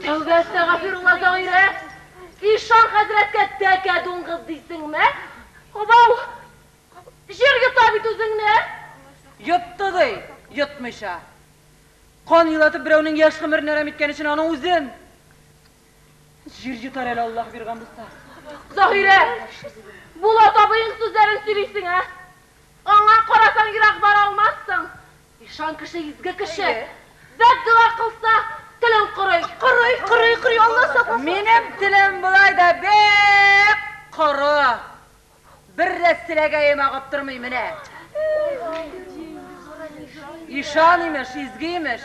Тәүбә әстәгафирулла, Заһирә! Ишан хәзрәткә тәкә дуңгыз дисеңме? Абау! Җир йота бит үзеңне! Йотты ди, йотмыйча. Кан елатып берәүнең яшь гомерен әрәм иткән өчен аның үзен җир йотар әле Аллаһ биргән булса. Заһирә! Булат абыең сүзләрен сөйлисең, ә? Аңа карасаң ерак бара алмассың. Ишан кеше изге кеше. Бәддога кылса, телең корый. Корый, корый, корый, Алла сакласын. Минем телем болай да бик коры. Бер дә селәгәем агып тормый менә. Ишан имеш, изге имеш.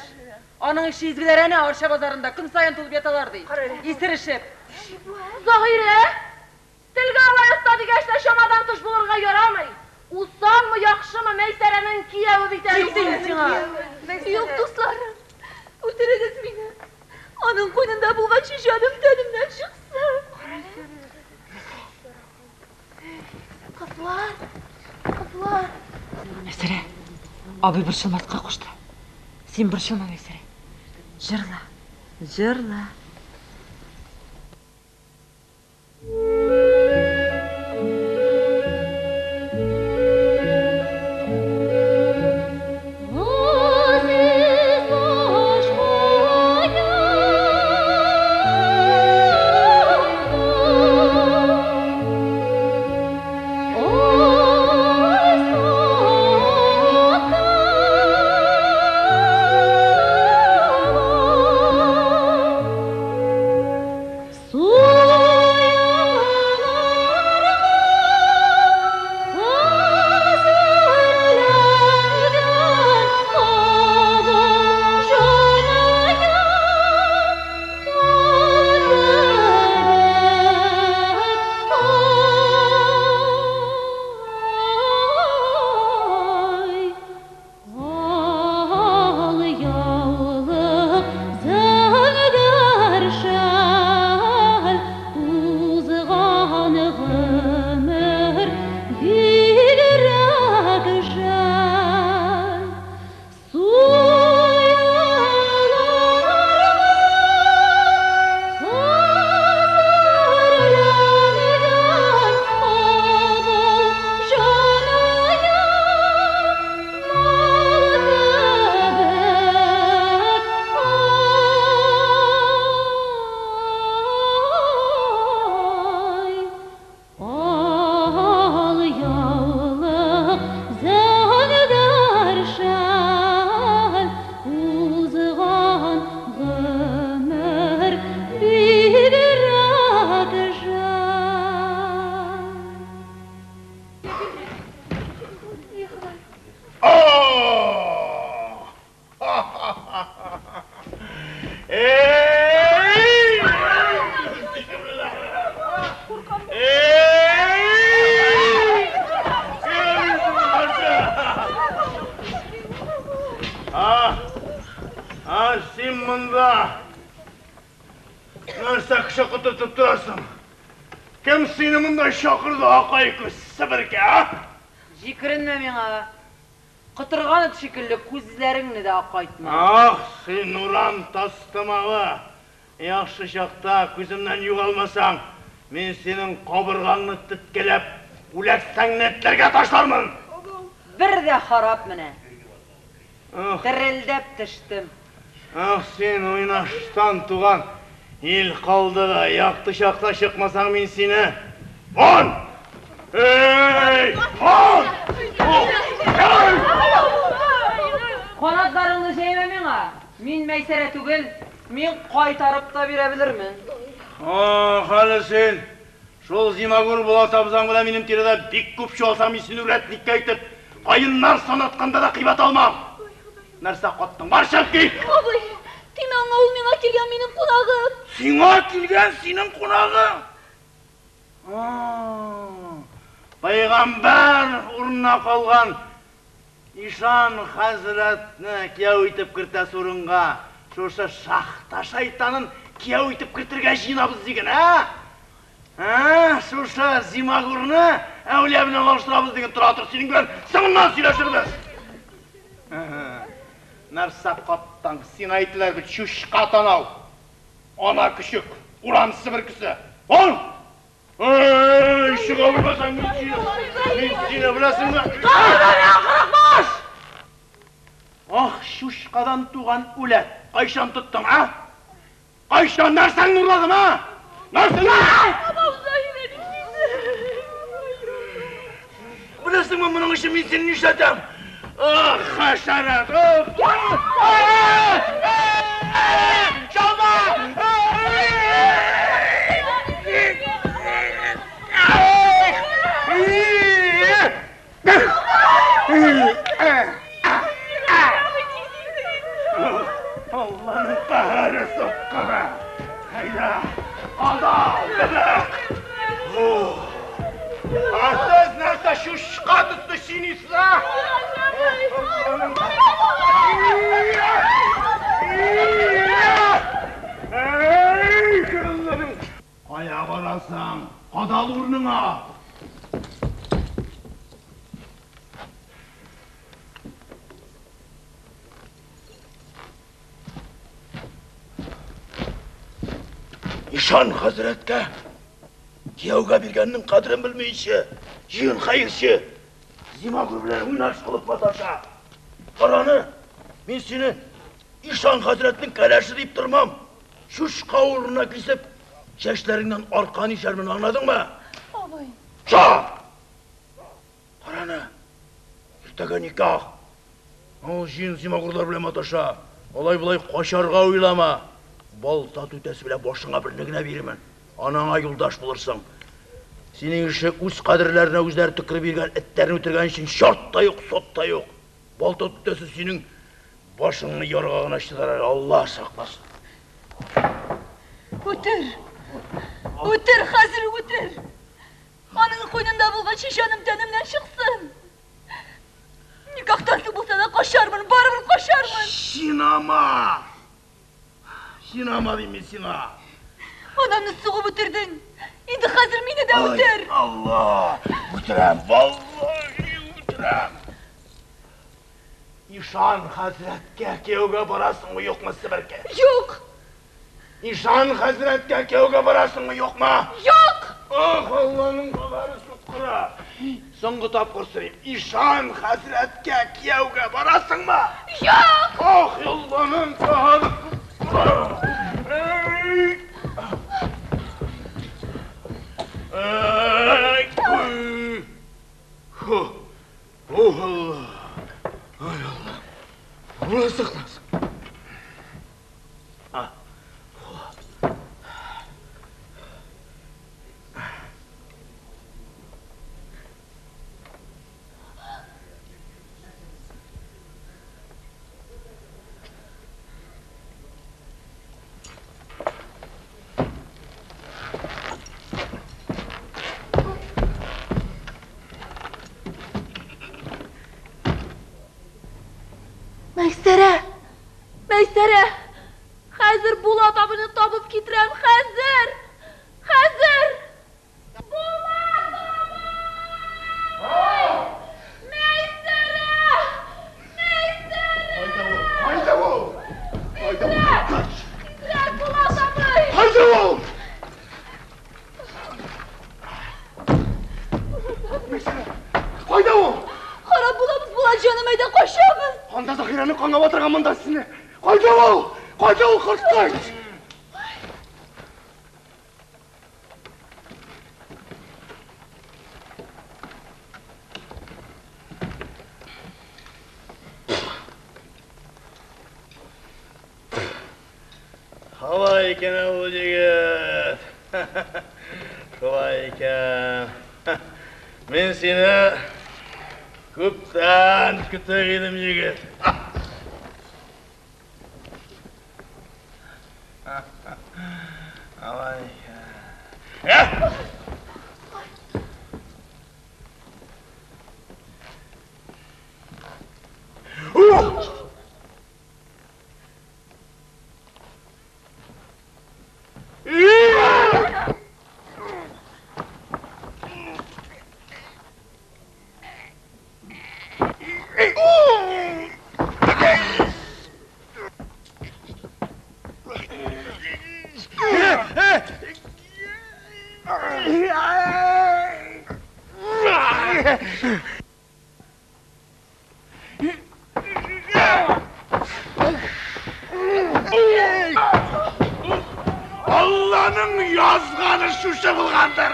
Аның ише изгеләр әнә Арча базарында көн саен тулып яталар ди. Исерешеп. Заһирә, телгә алай оста дигәч тә чамадан тыш булырга ярамый. Усалмы, яхшымы, Мәйсәрәнең кияве бит әле Китсен ул. сиңа. Юк, дусларым, үтерегез мине. Аның куенында булганчы җаным тәнемнән чыксын. Кызлар, кызлар. Мәйсәрә, абый борчылмаска кушты. Син борчылма, Мәйсәрә. Җырла, җырла. Суя А, син монда. Нәрсә кеше котыртып торасың? Кем сине монда чакырды, акай күз себерке, а? Җикеренмә миңа. Котырган эт шикелле күзләреңне дә акайтма. Ах, син урам тастымалы. Яхшы чакта күземнән югалмасаң, мин синең кабыргаңны теткәләп, үләксәңне этләргә ташлармын. Бер дә харап менә. Терелдәп төштем. Ах, син уйнаштан туган ил калдыгы, якты чакта чыкмасаң мин сине. Вон! Эй! Вон! Канатларыңны җәймә миңа. Мин Мәйсәрә түгел, мин кайтарып та бирә белермен. Ах, әле син шул зимагур Булат абзаң белән минем тирәдә бик күп чуалсаң, мин сине үрәтниккә итеп, каеннар санатканда да кыйбат алмам. Нәрсә каттың? Бар чыгып кит! Абый, тимә аңа, ул миңа килгән минем кунагым. Сиңа килгән синең кунагың? Пайгамбәр урынына калган ишан хәзрәтне кияү итеп кертәсе урынга шушы шахта шайтанын кияү итеп кертергә җыенабыз диген, ә? Ә, шушы зимагурны әүлия белән алыштырабыз диген, тора тор, синең белән соңыннан сөйләшербез. Нәрсә каттың? Сиңа әйтеләр бит, чучка танау. Ана көчек, урам себеркесе. Вон! Эй, чыга белмәсәң, мин сине, мин сине беләсеңме? Кырыкбаш! Ах, чучкадан туган үләт. Кайчан тоттың, а? Кайчан нәрсәңне урладым, а? Нәрсәңне? Беләсеңме, моның өчен мин сине нишләтәм? Ах, хәшәрәт! Чалма! Алланың каһәре суккыры! Әйдә, адал, бебек! Ә сез нәрсә чучка төсле чинисез, а? Кая барасың? Кадал урыныңа! Ишан хәзрәткә кияүгә биргәннең кадерен белмейче, җыен хәерче, зимагур белән уйнаш кылып маташа. Караны, мин сине Ишан хәзрәтнең кәләше дип тормам. Чучка урынына кисеп, чәчләреңнән аркан ишәрмен, аңладыңмы? Абый. Ша! Караны, иртәгә никах. Ул җыен зимагурлар белән маташа. Алай-болай качарга уйлама. Балта түтәсе белән башыңа берне генә бирермен. Анаңа юлдаш булырсың. Синең ише үз кадерләренә үзләре төкереп йөргән этләрне үтергән өчен чорт та юк, сот та юк. Балта түтәсе синең башыңны ярга гына чыдар әле, Алла сакласын. Үтер! Үтер, хәзер үк үтер! Аның куенында булган җаным тәнемнән чыксын! Никахтан соң булса да качармын, барыбер качармын! Чинама! Чинама дим мин сиңа! Анамны сугып үтердең! Инде хәзер мине дә үтер! Ай, Алла! Үтерәм, валлаһи үтерәм! Ишан хәзрәткә кияүгә барасыңмы, юкмы, себерке? Юк! Ишан хәзрәткә кияүгә барасыңмы, юкмы? Юк! Ах, Алланың каһәре суккыры! Соңгы тапкыр сорыйм, Ишан хәзрәткә кияүгә барасыңмы? Юк! Ах, Алланың каһәре суккыры! Эй! Эй! Ху! Ох, Алла! Ай, Алла! Алла сакласын! А. Мәйсәрә! Мәйсәрә! Хәзер Булат абыйны табып китерәм, хәзер! Хәзер! Булат абый! Мәйсәрә! Мәйсәрә! Кайда ул? Кайда ул? Кайда ул? Тизрәк, Булат абый! Кайда ул? Мәйсәрә! Кайда ул? Харап булабыз, Булат җаным, әйдә качабыз! Анда Заһирәне канга батырган монда сине. Кайда ул? Кайда ул, корткач? Шулай икән ул егет. Шулай икән. Мин сине күптән көтә идем, егет. Алай икән. Алланың язганы шушы булгандыр.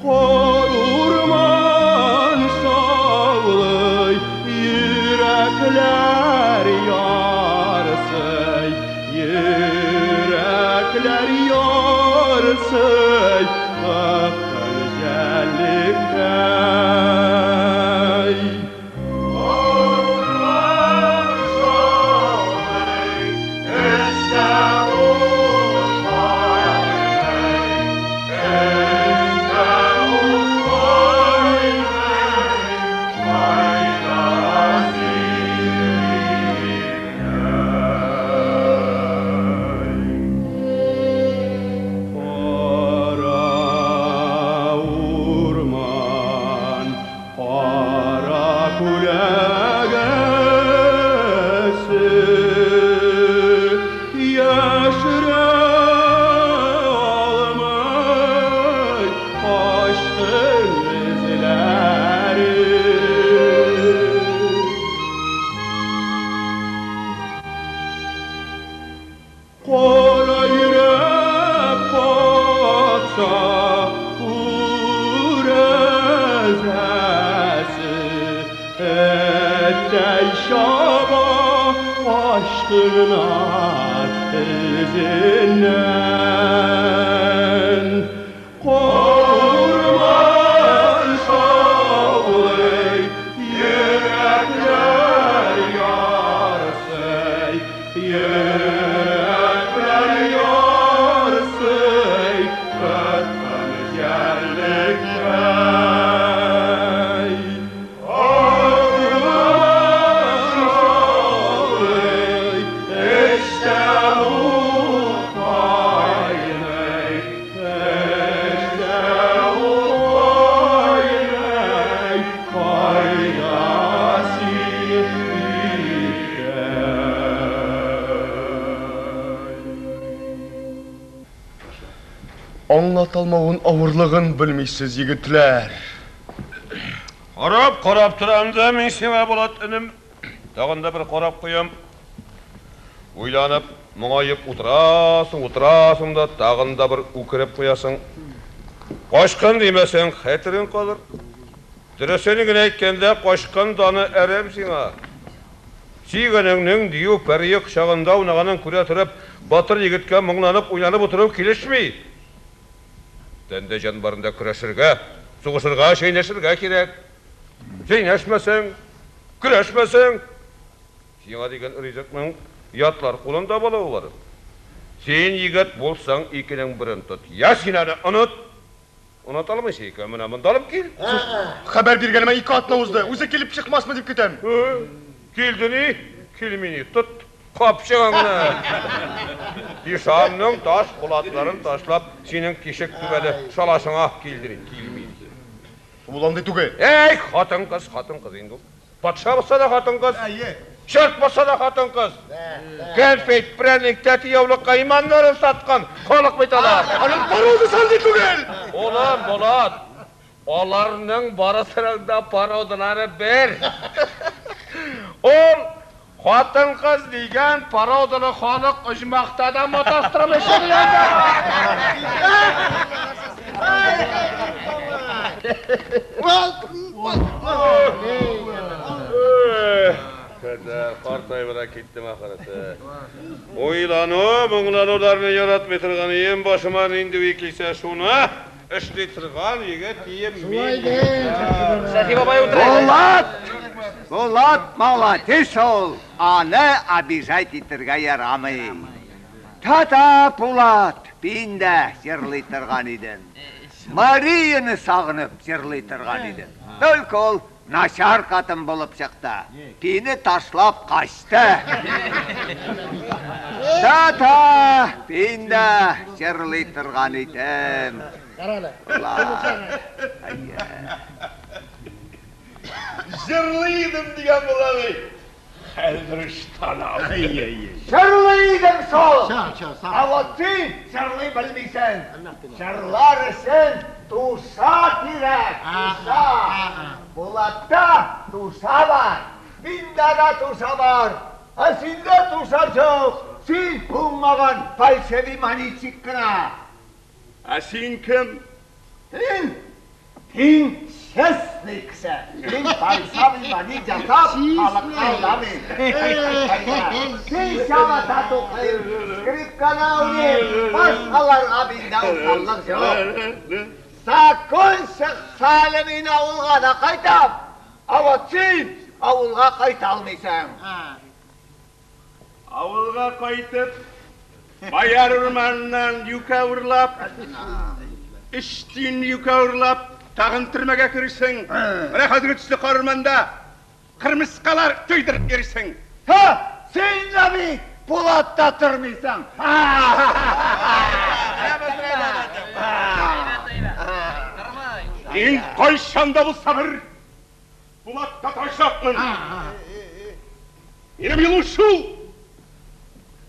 Kar urman şavlay, yürekler yarsın. Ярсый кыткын җәнлектәй. Урман шаулый, өстә ут кайный, өстә ут кайный, кайда син, инәй? Кара урман, кара күләгәсе, яшерә алмый качкын эзләре. Кара йөрәк патша күрәзәсе, эттәй чаба качкыннар эзеннән. Урман шаулый, йөрәкләр ярсый, йөрәкләр ярсый, кыткын җәнлектәй. Урман шаулый, эчтә ут кайный, эчтә ут кайный, кайда син, иптәш? Аңлата алмавын авырлыгын белмисез, егетләр. Карап, карап торам да мин сиңа, Булат энем. Тагын да бер карап куям. Уйланып, моңаеп утырасың, утырасың да, тагын да бер үкереп куясың. Качкын димәсәң, хәтерең калыр. Дөресен генә әйткәндә, качкын даны әрәм сиңа. Сөйгәнеңнең дию пәрие кочагында уйнаганын күрә торып, батыр егеткә моңланып, уйланып утыру килешми. Тәндә җан барында көрәшергә, сугышырга, чәйнәшергә кирәк. Чәйнәшмәсәң, көрәшмәсәң, сиңа дигән ризыкның ятлар кулында булуы бар. Син егет булсаң, икенең берен тот. Я син аны оныт, оныта алмыйсың икән, менә монда алып кил. Хәбәр биргәнемә 2 атна узды. Үзе килеп чыкмасмы дип көтәм. Килде ни? Килми ни? Тот капчыгыңны. Ишанның таш пулатларын ташлап, синең тишек түбәле шалашыңа килде ни? Килми. Ул андый түгел. Эй, хатын-кыз, хатын-кыз инде ул. Патша булса да хатын-кыз. Черт булса да хатын-кыз. Кәнфит, прәник, тәти яулыкка иманнарын саткан халык бит алар. Аның пародасы андый түгел. Улым, Булат, аларның барысының да пародалары бер. Ул хатын-кыз дигән пароданы халык оҗмахта да маташтырмый шөгыльләнә. Кәдә, картайып да киттем ахырысы. Уйлану, моңлануларны яратмый торган ием, башыма нинди уй килсә шуны эшли торган егет ием мин. Сәхи бабай утыра. Булат! Булат молодец ул, аны обижать итергә ярамый. Тата Булат, мин дә җырлый торган идем. Марияны сагынып җырлый торган идем. Только ул начар хатын булып чыкты. Пине ташлап качты. Тата, мин дә җырлый торган идем. Булат, әйе. Җырлый идем дигән була бит. Хәзер ыштанам. Җырлый идем шул. Ә вот син җырлый белмисең. Җырлар өчен туша кирәк, туша. Булатта туша бар. Миндә дә туша бар. Ә синдә туша юк. Син булмаган фальшивый монетчик кына. Ә син кем? Син? Син честный кеше. Мин фальшивый монет ясап, халыкны алдамыйм. Син чабата тукыйм, скрипкада уйныйм, башкаларга миндә усаллык юк. Закон чыкса әле мин авылга да кайтам. А вот син авылга кайта алмыйсың. Авылга кайтып, бояр урманыннан юкә урлап, өч тиен юкә урлап, тагын төрмәгә керерсең. Менә хәзерге төсле карурманда кырмыскалар туйдырып йөрисең. Һа, син дә бит Пулатта тормыйсың. Мин кайчан да булса бер Пулатта торачакмын. Минем юлым шул.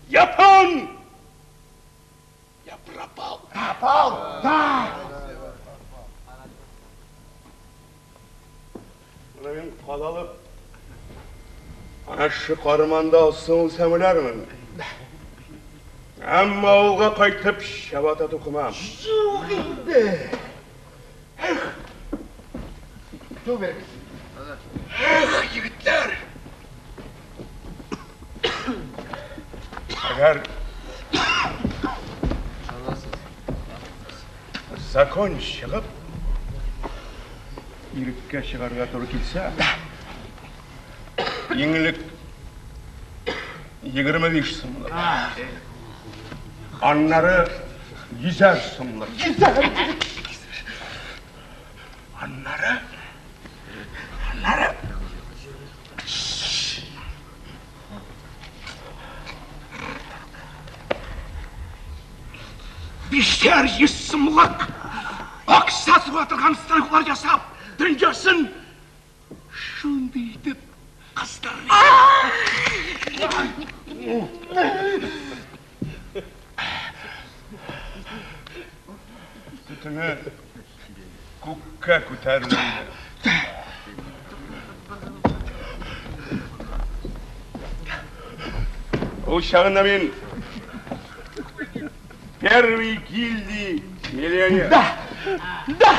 Я пан, я пропал. Пропал, да. Менә мин кадалып, ана шы карманда алсын үлсәм үләрмен. Әмма авылга кайтып чабата тукымам. Юк инде. Эх! Эх, егетләр! Әгәр закон чыгып, иреккә чыгарга туры килсә, иң элек 25 сумлык, аннары йөзәр сумлык. Йөзәр! Аннары, аннары бишәр йөз сумлык акча суга торган станоклар ясап, дөньясын шундый итеп кыздырыр. Төтене күккә күтәрелде. Ул чагында мин первый гильдии миллионер. Да! Да!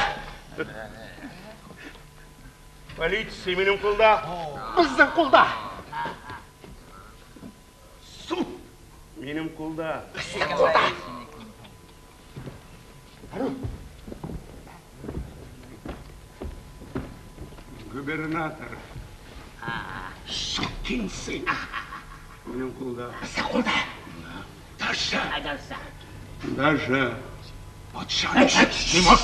Полиция минем кулда. Безнең кулда. Суд минем кулда. Безнең кулда. Губернатор. Сукин сын. Минем кулда. Безнең кулда. Даже. Даже. Патша не мог.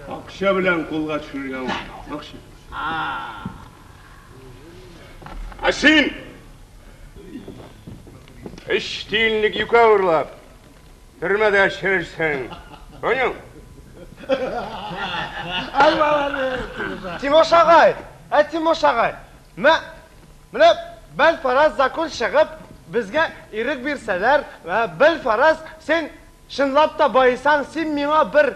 Акча белән кулга төшерергә ул. Акча. Ә син өч тиенлек юкә урлап, төрмәдә черерсең. Понял? Тимош агай, ә Тимош агай, мә, менә бәлфараз закон чыгып, безгә ирек бирсәләр, бәлфараз син чынлап та баесаң, син миңа бер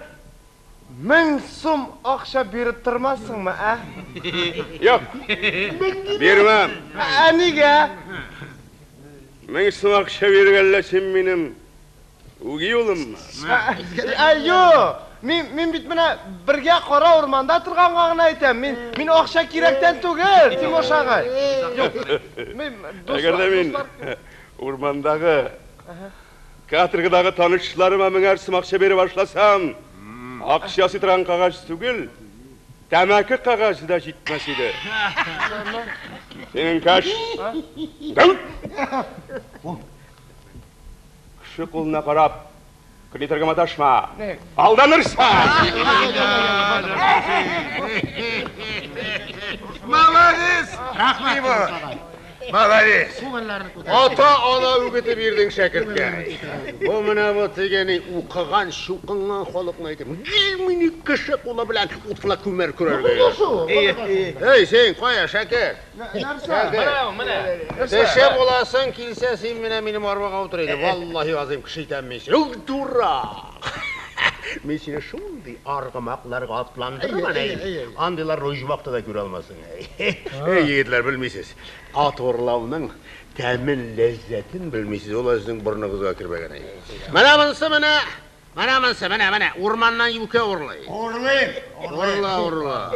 1000 сум акча биреп тормассыңмы, ә? Юк, бирмәм. Ә нигә? 1000 сум акча бирергә әллә син минем үги улыммы? Ә юк, мин бит менә бергә кара урманда торганга гына әйтәм. Мин акча кирәктән түгел, Тимош агай. Юк. Мин Әгәр дә мин урмандагы каторгадагы танышларыма меңәр сум акча бирә башласам, акча ясый торган кәгазь түгел, тәмәке кәгазе дә җитмәс иде. Синең каш. Кеше кулына карап, кредиторга маташма. Алданырсың. Молодец! Рәхмәт. Молодец! Ата-ана үгете бирдең шәкерткә. Бу менә бу дигәне укыган, чукынган халыкны әйтәм. Гел мине кеше кулы белән утлы күмер күрергә. Эй, син кая, шәкерт? Нәрсә? Менә. Кеше буласың килсә, син менә минем арбага утыр иде. Валлаһи азыйм, кеше итәм мин сине. Ух, дурак! Мин сине шундый аргымакларга атландырырмын, әй. Андыйларны оҗмахта да күрә алмассың, әй. Эй, егетләр, белмисез. Ат урлауның тәмен, ләззәтен белмисез. Ул сезнең борыныгызга кермәгән, әй. Менә монысы менә Менә монысы, менә, менә, урманнан юкә урлый. Урлыйм. Урла, урла.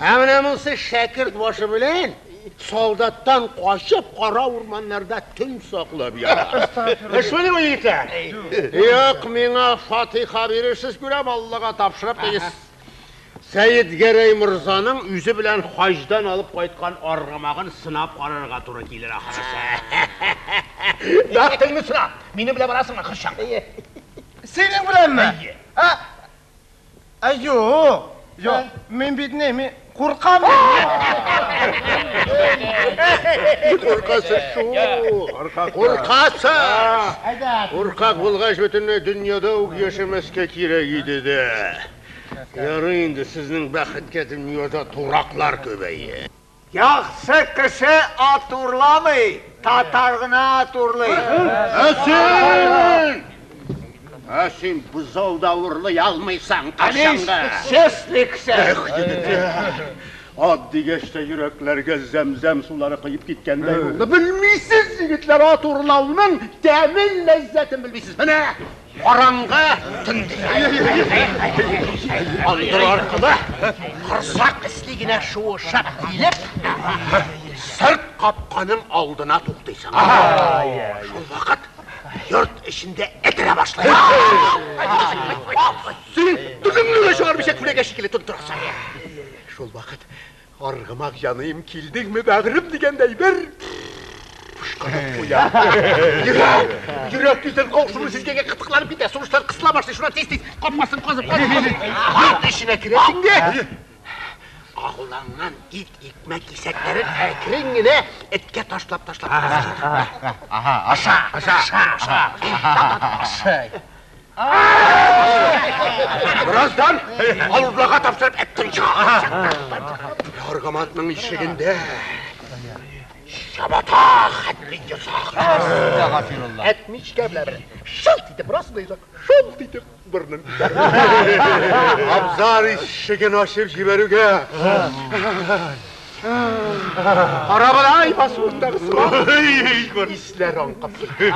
Ә менә монысы шәкерт башы белән солдаттан качып, кара урманнарда төн саклап ята. Эшмени бу, егетләр? Юк, миңа фатиха бирерсез күрәм, Аллага тапшырып дигез. Сәетгәрәй морзаның үзе белән хаҗдан алып кайткан аргамагын сынап карарга туры килер ахрысы. Бәхтеңне сына, минем белән барасыңмы, Хөршан? Синең беләнме? Ә, ә юк, юк, мин бит не, мин куркам. Куркасыз шул. Куркасыз. Куркак булгач бөтенләй дөньяда ук яшәмәскә кирәк иде дә. Ярый инде сезнең бәхеткә дөньяда тураклар күбәя. Яхшы кеше ат урламый, татар гына ат урлый. Ә син! Ә син бозау да урлый алмыйсың, кашаңгы. Честный кеше. Эх, егетләр, ат дигәч тә йөрәкләргә зәм-зәм сулары коеп киткәндәй булды. Белмисез, егетләр, ат урлауның тәмен, ләззәтен белмисез. Менә караңгы төн Андыр аркылы корсак эслегенә шуышып килеп, сырт капканың алдына туктыйсың. Шул вакыт йорт эчендә этерә башлый. Син телеңне дә чыгармыйча күләгә шикелле тотып торасың. Шул вакыт аргымак җаныем килдеңме, бәгърем дигәндәй бер пышкырып куя. Йөрәк, йөрәк тиздән каушуны сизгәнгә кытыкланып китә, сулышлар кысыла башлый, шуннан тиз-тиз капкасын казып, казып, казып, йорт эченә керәсең дә, агуланган ит, икмәк кисәкләрен әкрен генә эткә ташлап, ташлап. Аша, аша, аша, аша. Бераздан Аллага тапшырып эттең чыга. Аргамакның ишегендә чабата хәтле йозак. Әт мичкә белән бер шылт итеп борасың да йозак шылт итеп борынын күтәрә. Абзар ишеген ачып җибәрүгә Карабодай басуындагы сыман исләр аңкып китте.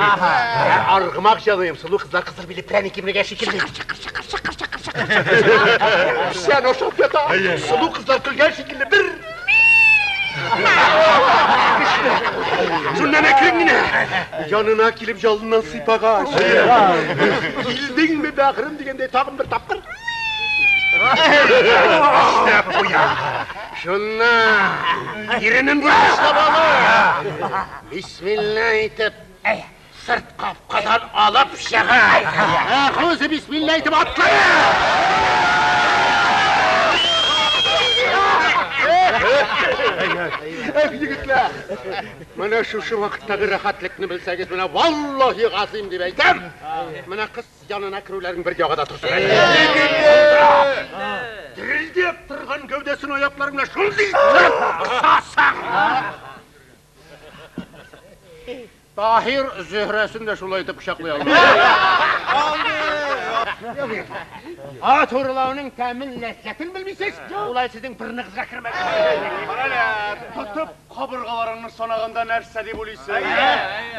Аргымак җаныем, сылу кызлар кызыл биле прәник кимергән шикелле. Чакыр, чакыр, чакыр, чакыр, чакыр, чакыр. Печән ашап ята. Сылу кызлар көлгән шикелле бер Шуннан әкрен генә янына килеп җалыннан сыйпагач, килдеңме, бәгърем дигәндәй тагын бер тапкыр эшләп куя. Шуннан иренен борычлап ала. Бисмилла итеп, сырт капкадан алып чыга. Үзе бисмилла итеп атлый. Эх, егетләр, менә шушы вакыттагы рәхәтлекне белсәгез, менә валлаһи газыйм дип әйтәм. Менә кыз янына керүләрең бер ягы да торсын. Дерелдәп торган гәүдәсен аякларың белән шундый итеп кысасың. Таһир Зөһрәсен дә шулай итеп кочаклый алмады. Ат урлауның тәмен, ләззәтен белмисез. Улай сезнең борыныгызга кермәс. Карале, тотып кабыргаларыңны санаганда нәрсә дип уйлыйсың?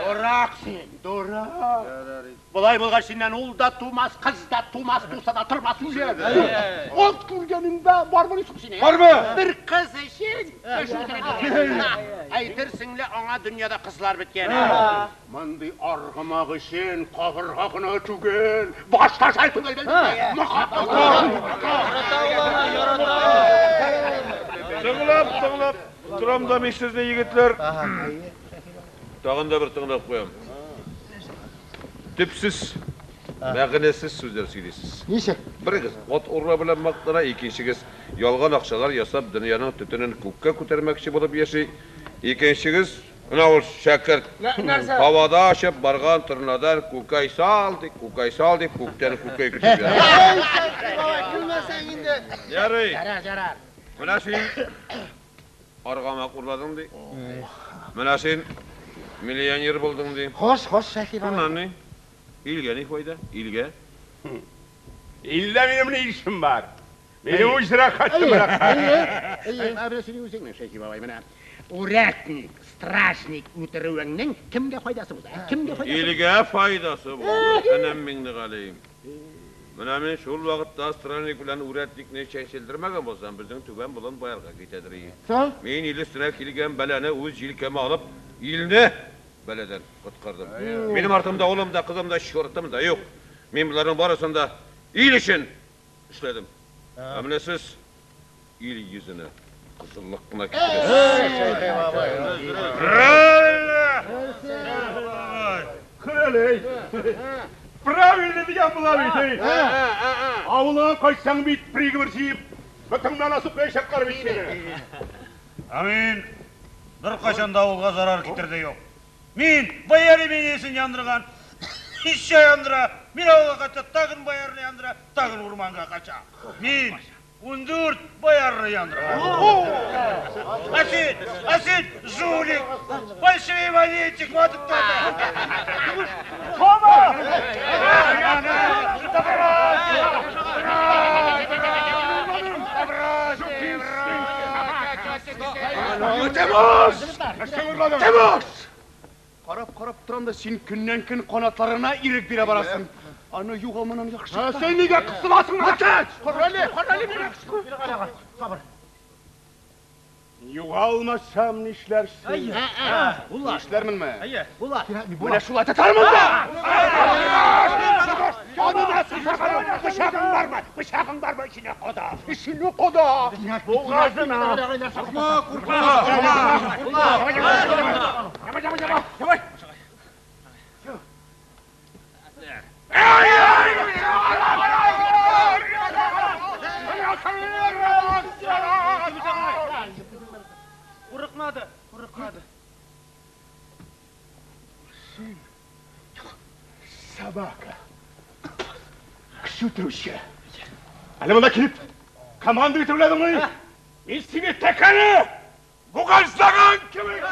Дурак син, дурак. Болай булгач синнән ул да тумас, кыз да тумас, туса да тормас үләр. Ат күргәнеңдә бармы соң синең? Бармы? Бер кыз өчен. Әйтерсең лә аңа дөньяда кызлар беткән. Мондый аргымак өчен кабырга гына түгел, баш та шәл түгел. Тыңлап, тыңлап торам да мин сезне, егетләр. Тагын да бер тыңлап куям. Төпсез, мәгънәсез сүзләр сөйлисез. Ничек? Берегез ат урлау белән мактана, икенчегез ялган акчалар ясап дөньяның төтенен күккә күтәрмәкче булып яши. Икенчегез, менә ул шәкерт, һавада очып барган торнадан күкәй сал дип, күкәй сал дип, күктән күкәй көтеп ята. Эй, Шәйхи бабай, көлмәсәң инде. Ярый. Ярар, ярар. Менә син аргамак урладың ди. Менә син миллионер булдың ди. Хош, хош, Шәйхи бабай. Шуннан ни? Илгә ни файда? Илгә? Илдә минем ни эшем бар? Минем үз рәхәтем рәхәт. Әйе, менә синең үзеңнең, Шәйхи бабай, менә урядник, стражник үтерүеңнең кемгә файдасы булды? Кемгә файдасы? Илгә файдасы булды, энем Миңнегалием. Менә мин шул вакытта странник белән үрәтникне чәнчелдермәгән булсам, безнең түбән болын баярга китәдер иде. Мин ил өстенә килгән бәлане үз җилкәмә алып, илне бәладән коткардым. Минем артымда улым да, кызым да, чортым да юк. Мин боларның барысын да ил өчен эшләдем. Ә менә сез ил йөзенә кызыллык кына китерәсез. Правильно! Правильно дигән була бит, эй! Авылыңа кайтсаң бит, приговор җыеп, бытыңнан асып куячаклар бит сине. Ә мин беркайчан да авылга зарар китерде юк. Мин бояр имениясен яндырган, ещё яндыра. Мин авылга кайтса, тагын боярны яндыра, тагын урманга кача. Мин 14 боярны яндыра. А син, жулик, фальшивый монетчик, вот это. Хома! Тимош! Тимош! Карап-карап торам да син көннән-көн канатларына ирек бирә барасың. Аны югалманнан яхшы. Син нигә кысыласың? Отец! Карале, карале миңа. Сабыр. Югалмасам нишләрсең? Нишләрменме? Менә шулай тотармын да! Пычагың бармы? Пычагың бармы? Эченә када. Эченә када. Бугазына. Куркма, куркма. Давай, давай. Курыкмады, курыкмады. Син собака. Кеше үтерүче. Әле монда килеп команда итеп уйладыңмы? Мин сине тәкәне бугазлаган кебек.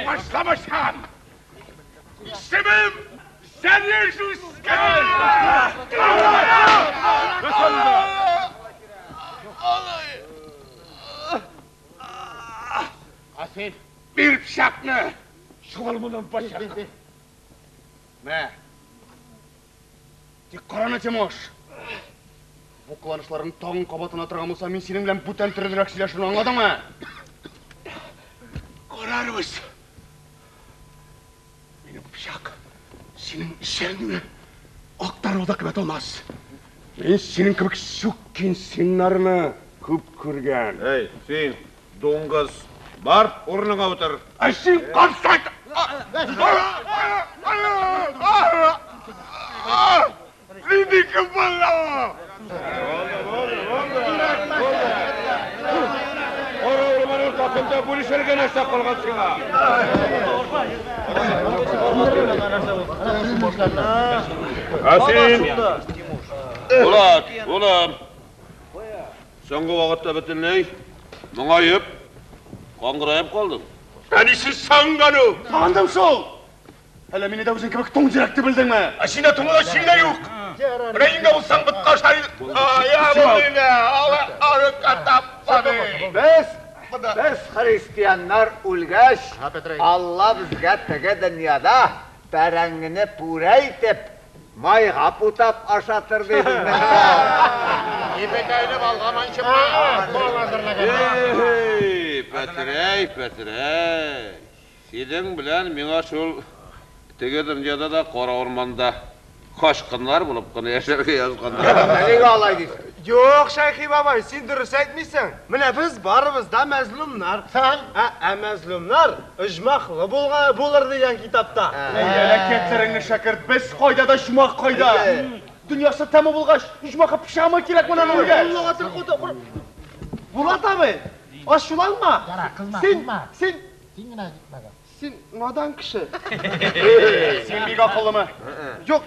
Башламасам, исемем Зарежусь! А син? Бир пычакны! Чуал моннан пычак. Мә. Тик караны, Тимош. Бу кыланышларың тагын кабатлана торган булса, мин синең белән бүтән төрлерәк сөйләшүне аңладыңмы? Карарбыз. Минем пычак синең эчәңне актару да кебек алмас. Мин синең кебек сукин сыннарны күп күргән. Эй, син, дуңгыз, бар, урыныңа утыр. Ә син кансат! Нинди кем бала? Кара урман уртасында бүлешергә нәрсә калган сиңа? Ә син? Булат, улым. Соңгы вакытта бөтенләй моңаеп, каңгыраеп калдың. Әнисе сагынгану! Сагындым шул! Әллә мине дә үзең кебек туң йөрәк дип белдеңме? Ә синдә туңда чир дә юк. Менә инде булсаң ботка ашар. Я булды, ала арыкка тапмады. Без христианнар үлгәч, Алла безгә теге дөньяда бәрәңгене пүрә итеп, майга путап ашатыр ди безнең. Ипекәйле балга манчыма, бал әзерләгән. Эй, Пәтерәй, Пәтерәй. Синең белән миңа шул теге дөньяда да кара урманда качкыннар булып кына яшәргә язганнар. Нигә алай дисең? Юк, Шәйхи бабай, син дөрес әйтмисең. Менә без барыбыз да мәзлумнар. Ә мәзлумнар оҗмахлы булыр дигән китапта. Әкиятләреңне шәкерт, без кайда да оҗмах кайда. Дөньясы тәмам булгач, оҗмахка пычагыма кирәк моны үлгәч. Булат абый, ачуланма. Син, син, Син генә җитмәгән. Син надан кеше. Син бик акыллымы? Юк,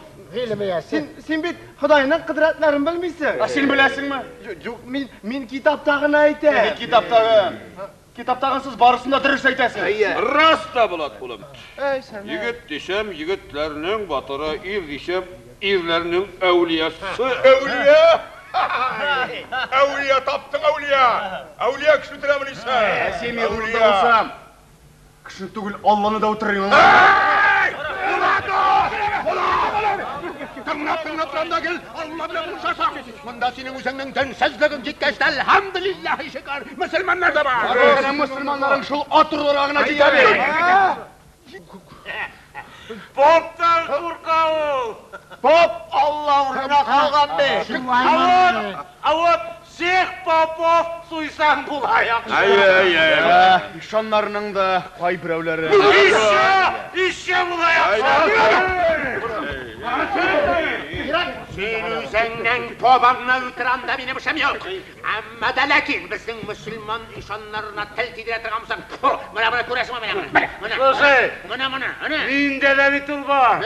син бит Ходайның кодрәтләрен белмисең. Ә син беләсеңме? Юк, мин китаптагыны әйтәм. Мин китаптагы. Китаптагысыз барысын да дөрес әйтәсең. Рас та Булат улым. Егет дисәм, егетләрнең батыры, ир дисәм, ирләрнең әүлиясы. Әүлия? Әүлия таптың, әүлия. Әүлия кеше үтерәме дисәң? Ә син мин урында булсам, кеше түгел, Алланы да үтерер идем. Эй! Булат! Тыңлап, тыңлап торам да гел, Алла белән булышасың. Монда синең үзеңнең денсезлегең җиткәч тә, әлхәмдүлилләһи шөкер, мөселманнар да бар. Менә мөселманнарың шул ат урларга гына җитә бит. Поптан курка ул. Поп Алла урынына калган бит. А вот всех попов суйсаң була яхшы. Әйе, әйе. Ишаннарның да кайберәүләре. Еще, еще була яхшы. Син үзеңнең побаңны үтерәм дә минем эшем юк. Әмма дә ләкин безнең мөселман ишаннарына тел тидерә торган булсаң, тьфу, менә моны күрәсеңме, менә моны? Менә. Слушай, Менә моны, менә. Миндә дә бит ул бар.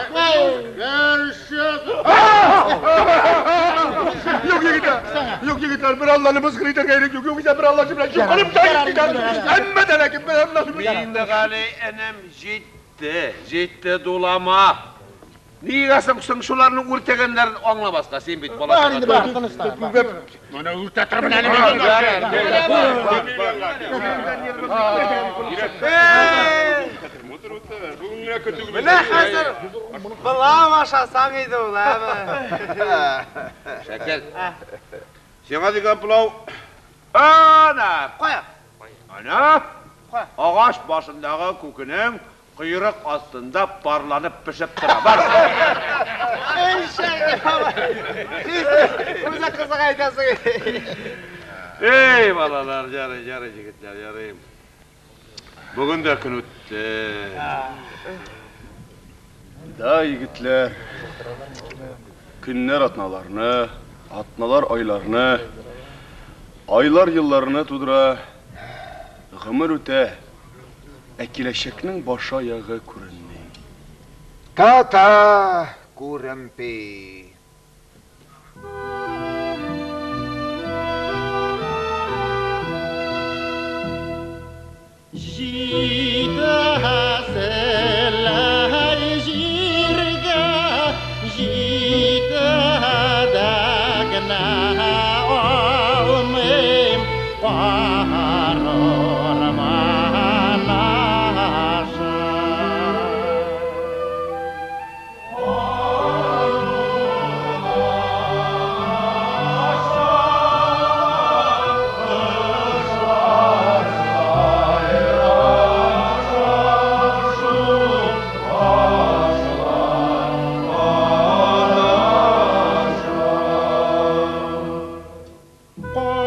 Юк, егетләр, юк, егетләр, бер Алланы мыскыл итәргә ирек юк, югыйсә бер Алла белән чукынып та китәм. Әмма дә ләкин бер Алланы Миңнегали энем җитте, җитте дулама. Нигә соң соң шуларның үртәгәннәрен аңламаска? Син бит бала Бар инде, бар, тыныч та, бар. Моны үртә торып әле мин. Менә хәзер пылау ашасаң иде ул, әме. Шәкер. Сиңа дигән пылау ана. Кая? Ана. Агач башындагы күкенең койрык астында парланып пешеп тора. Бар. Эй, Шәкер бабай. Үзе кызык әйтәсең. Эй, балалар, ярый, ярый, егетләр, ярый. Бүген дә көн үтте. Да, егетләр. Көннәр атналарны, атналар айларны, айлар елларны тудыра. Гомер үтә. Ә киләчәкнең башы аягы күренми. Та-та, күренми. Җитәселәр җиргә, җитә дә генә алмыйм кар урман аша. Канат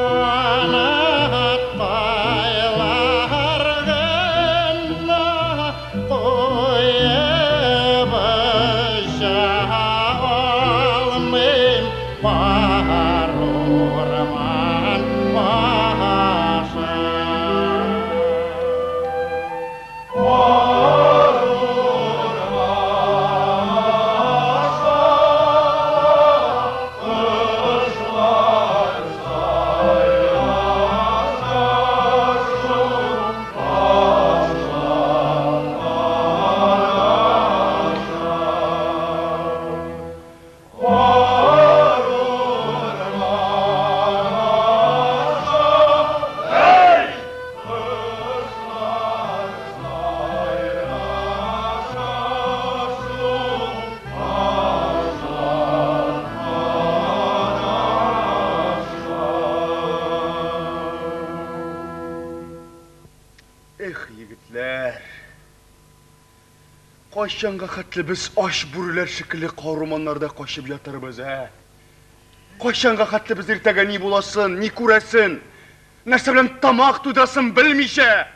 кайлар гына куеп оча алмыйм кар урман аша. Эх, егетләр. Кайчанга хәтле без ач бүреләр шикелле кар урманнарда качып ятырбыз, ә? Кайчанга хәтле без иртәгә ни буласын, ни күрәсен, нәрсә белән тамак туйдырасын белмичә,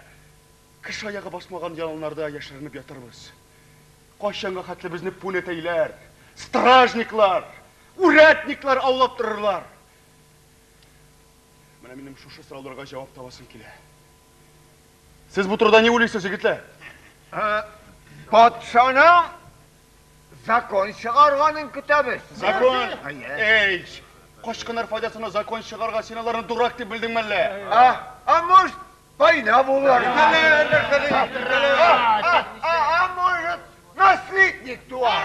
кеше аягы басмаган яланнарда яшеренеп ятырбыз. Кайчанга хәтле безне пүнәтәйләр, стражниклар, урядниклар аулап торырлар. Менә минем шушы сорауларга җавап табасым килә. Сез бу турыда ни уйлыйсыз, егетләр? Патшаның закон чыгарганын көтәбез. Закон? Әйе. Эй, качкыннар файдасына закон чыгарга син аларны дурак дип белдеңме әллә? А может, война булыр? А может, наследник туар?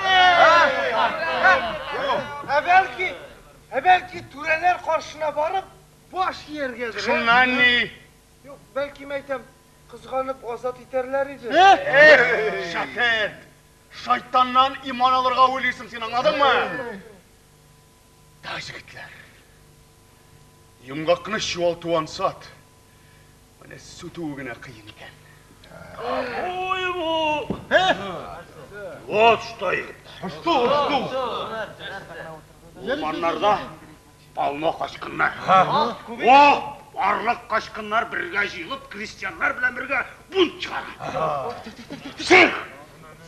Ә бәлки, ә бәлки түрәләр каршына барып, баш ияргәдер. Шуннан ни? Юк, бәлки мәйтәм, кызганып азат итәрләр иде. Эх, шәкерт! Шайтаннан иман алырга уйлыйсың син, аңладыңмы? Да, җегетләр. Йомгакны чуалту ансат. Менә сүтүе генә кыен икән. Ой, бу! Вот что, егетләр. Что, что? Урманнарда полно качкыннар. О, барлык качкыннар бергә җыелып, крестьяннар белән бергә бунт чыгара. Всех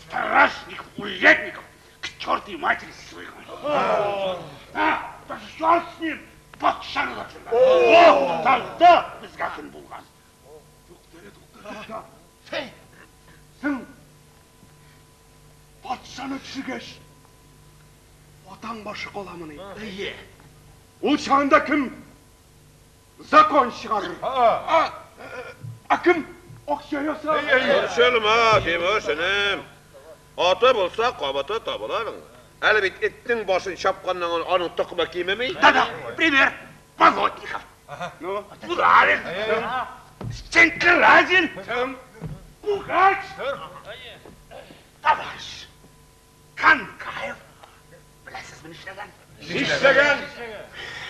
страшных урядников к чертой матери суйган. А, даже черт с ним, патшаны да төшергән. О, тогда безгә көн булган. Тукта, тукта. Син патшаны төшергәч, атаң башы каламыни? Әйе. Ул чагында кем закон чыгарыр? А кем акча ясар? Борчылма, Тимуш энем. Аты булса, кабаты табыла аның. Әле бит этнең башын чапканнан аның токымы кимеми. Да-да, пример. Болотников. Ну? Булавин. Стенька Разин. Пугач. Товарищ. Канкаев. Беләсезме нишләгән? Нишләгән?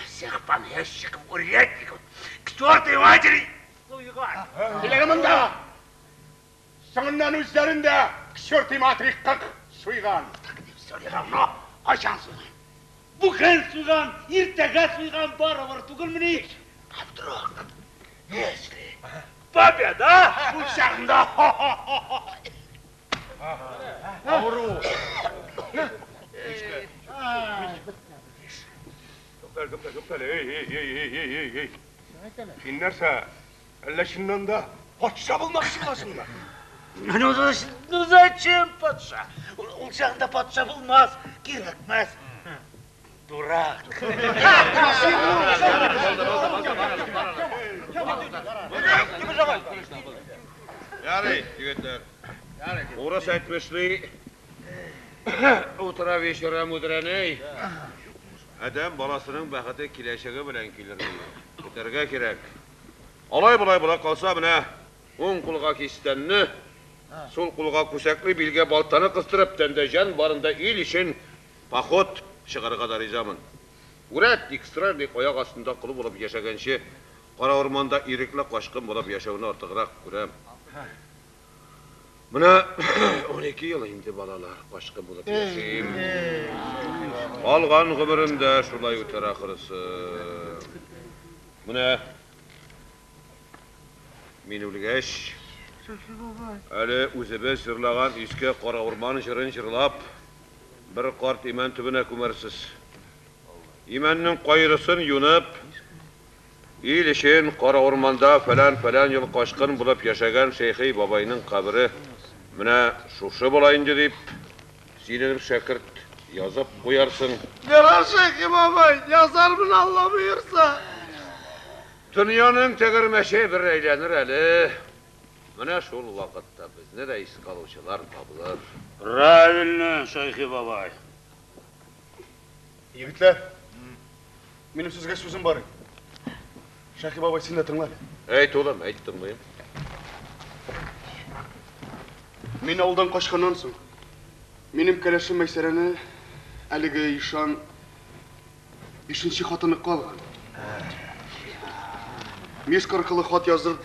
Всех помещиков, урядников, к чертой матери суйган. Киләге монда. Соңыннан үзләрен дә к чертой матери кырк суйган. Все ли равно, кайчан суйган? Бүген суйган, иртәгә суйган, барыбер түгелмени? А вдруг, если победа, бу чагында Авыру. Туктале, туктале, туктале. Эй, эй, эй, эй, эй, эй, эй. Син нәрсә? Әллә чыннан да патша булмакчы буласыңмы? Ну зачем патша? Ул чагында патша булмас, кирәкмәс. Дурак. Ярый, егетләр. Урыс әйтмешли, утыра вечера мудреней. Адәм баласының бәхете киләчәге белән килер ди. Көтәргә кирәк. Алай-болай була калса, менә уң кулга кистәнне, сул кулга күсәкле, билгә балтаны кыстырып, тәндә җан барында ил өчен поход чыгарга да ризамын. Үрәтник, стражник аяк астында колы булып яшәгәнче, кара урманда ирекле качкын булып яшәүне артыграк күрәм. Менә 12 ел инде балалар качкын булып яшим. Калган гомерем дә шулай үтәр ахрысы. Менә мин үлгәч, әле үзебез җырлаган иске кара урман җырын җырлап, бер карт имән төбенә күмәрсез. Имәннең кайрысын юнып, ил өчен кара урманда фәлән-фәлән ел качкын булып яшәгән Шәйхи бабайның кабере менә шушы була инде дип, синең шәкерт язып куярсың. Ярар, Шәйхи бабай, язармын, Алла боерса. Дөньяның тәгәрмәче бер әйләнер әле. Менә шул вакытта безне дә искә алучылар табылыр. Правильно, Шәйхи бабай. Егетләр, минем сезгә сүзем бар. Шәйхи бабай, син дә тыңла әле. Әйт, улым, әйт, тыңлыйм. Мин авылдан качканнан соң, минем кәләшем Мәйсәрәне әлеге ишан бишенче хатынлыкка алган. Мишка аркылы хат яздырып,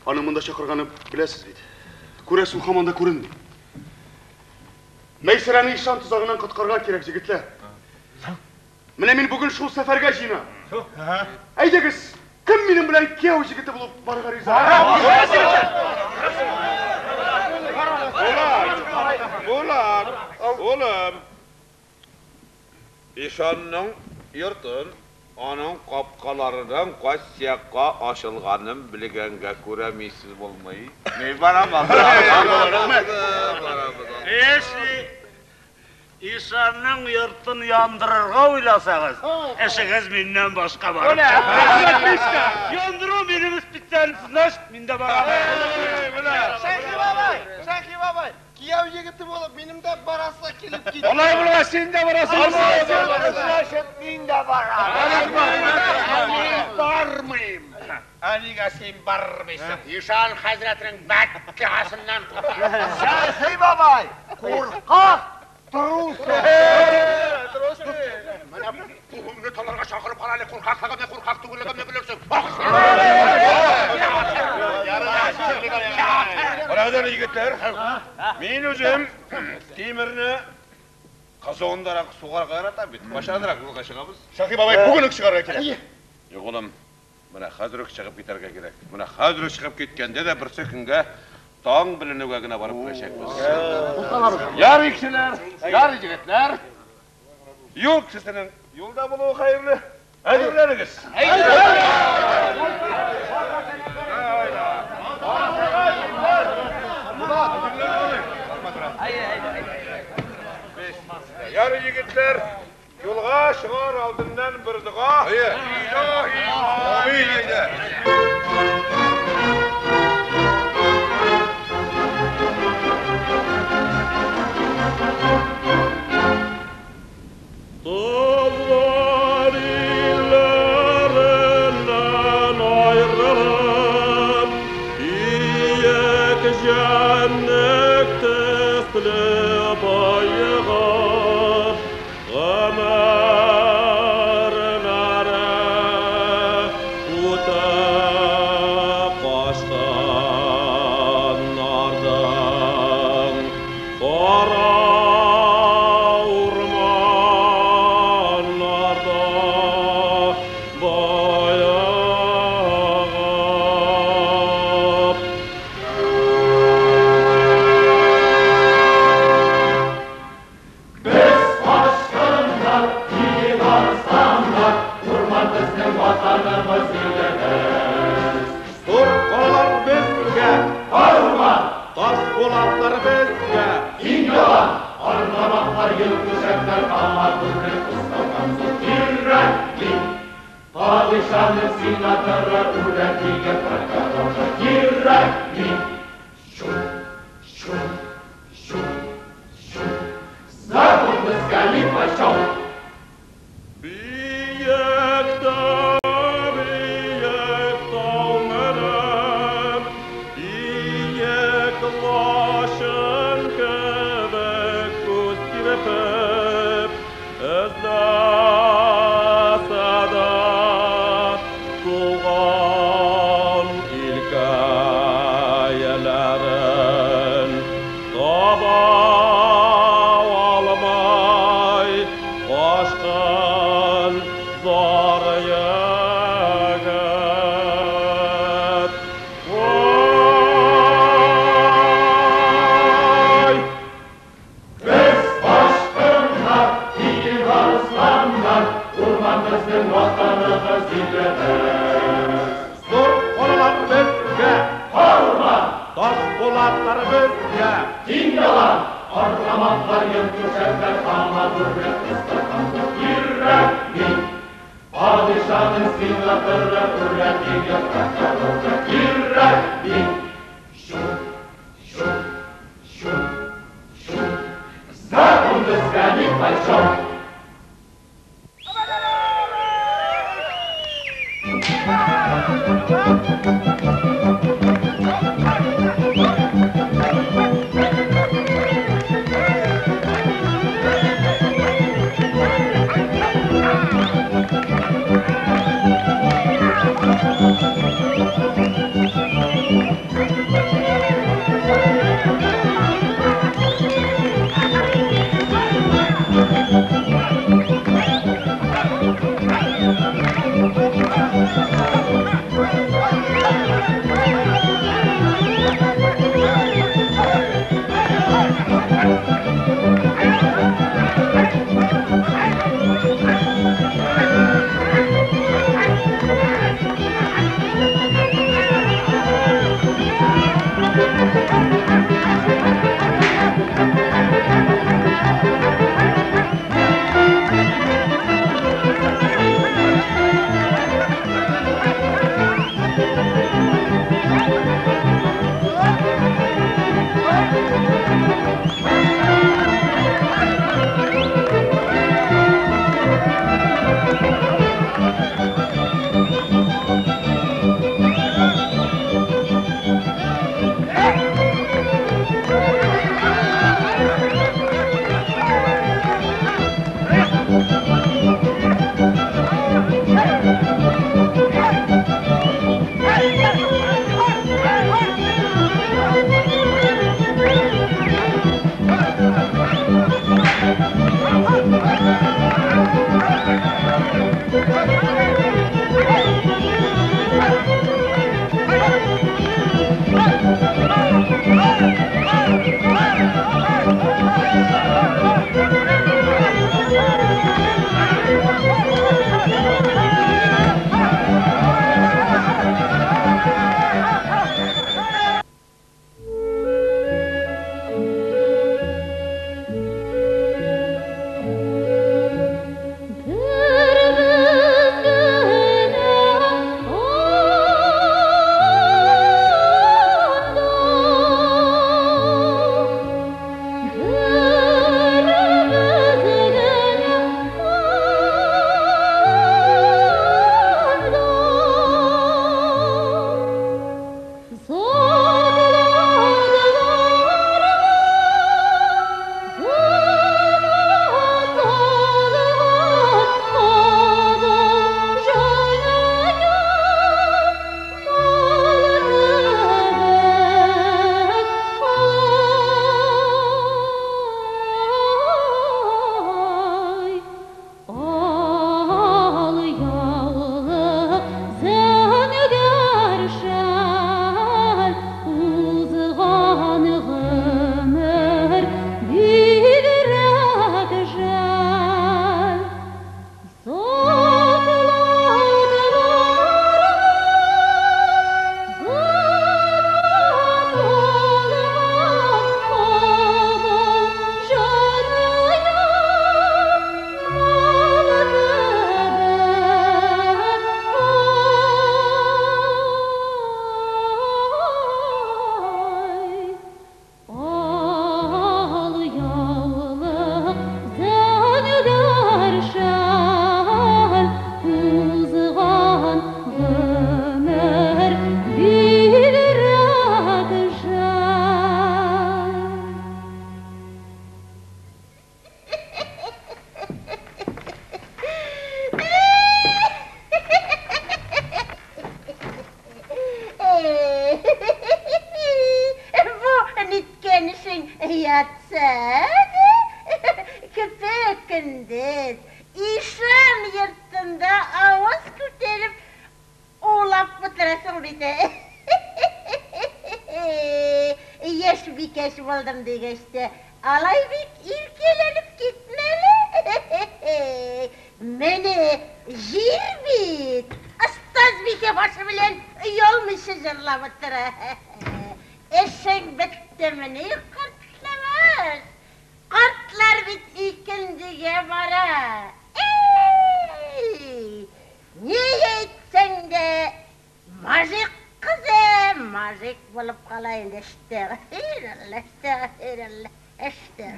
аны монда чакырганы беләсез бит. Күрәсең, һаман да күренми. Мәйсәрәне ишан тозагыннан коткарырга кирәк, җегетләр. Менә мин бүген шул сәфәргә җыенам. Әйдәгез, кем минем белән кияү җегете булып барырга риза? Булат, Булат, улым. Ишанның йортын, аның капкаларының кайсы якка ачылганын белгәнгә күрә мисез булмый. Мин барам, барам. Если Ишанның йортын яндырырга уйласагыз, эшегез миннән башка барып чыкмас. Яндыру минем специальность, значит, мин дә барам. Шәйхи бабай, Шәйхи бабай, кияү егете булып минем дә барасы килеп китте. Алай булгач, син дә барасың. Значит, мин дә барам. Мин бармыйм. Ә нигә син бармыйсың? Ишан хәзрәтенең бәддуасыннан куркасың. Шәйхи бабай, Куркак трус. Менә кулыңны таларга чакырып кара әле, куркаклыгымны, куркак түгеллегемне белерсең. Карагыз егетләр, мин үзем тимерне казандарак сугарга яратам бит. Кайчанрак юлга чыгабыз? Шаһи бабай, бүген үк чыгарга кирәк. Юк, улым, менә хәзер үк чыгып китәргә кирәк. Менә хәзер үк чыгып киткәндә дә берсе көнгә таң беленүгә генә барып керәчәкбез. Ярый кешеләр, ярый егетләр. Юл кешесенең юлда булуы хәерле. Әзерләнегез. Ярый егетләр, юлга чыгар алдыннан бер дога. Илаһи амин әйдә. Tavlar illerinden ayrılıp, İyek cennet tesli bayığa, Ömerlere ute kaçkanlardan, Kara ormanlarda bayağıp. Biz aşkınlar, yiğit arslanlar, Urman bizning vatanimiz elimiz. Зур калалар безгә, Arman, таш булатлар безгә, киң ялан, Аргамаклар, ел түшәкләр, Ама күрре кысталган зур кирәкми. Падишаның сенаторы, үрәдиге прокуроры кирәкми. Шу, шу, шу, шу. Закон безгә нипочем. Биек биек тау менеп, Иек лашын кебек күз сирпеп, Эзләсә дә туган илкәйләрен таба алмай качкан зар егет. Vay! Biz aşkınlar, yiğit arslanlar, Urman bizning vatanimiz elimiz. Зур калалар безгә, Arman, таш булатлар безгә, киң ялан, Аргамаклар, ел түшәкләр, Ама күрре кыстырган зур кирәкми. Падишаның сенаторы, үрәдиге прокуроры кирәкми. Шу, шу, шу, шу. Закон безгә нипочем. Thank you.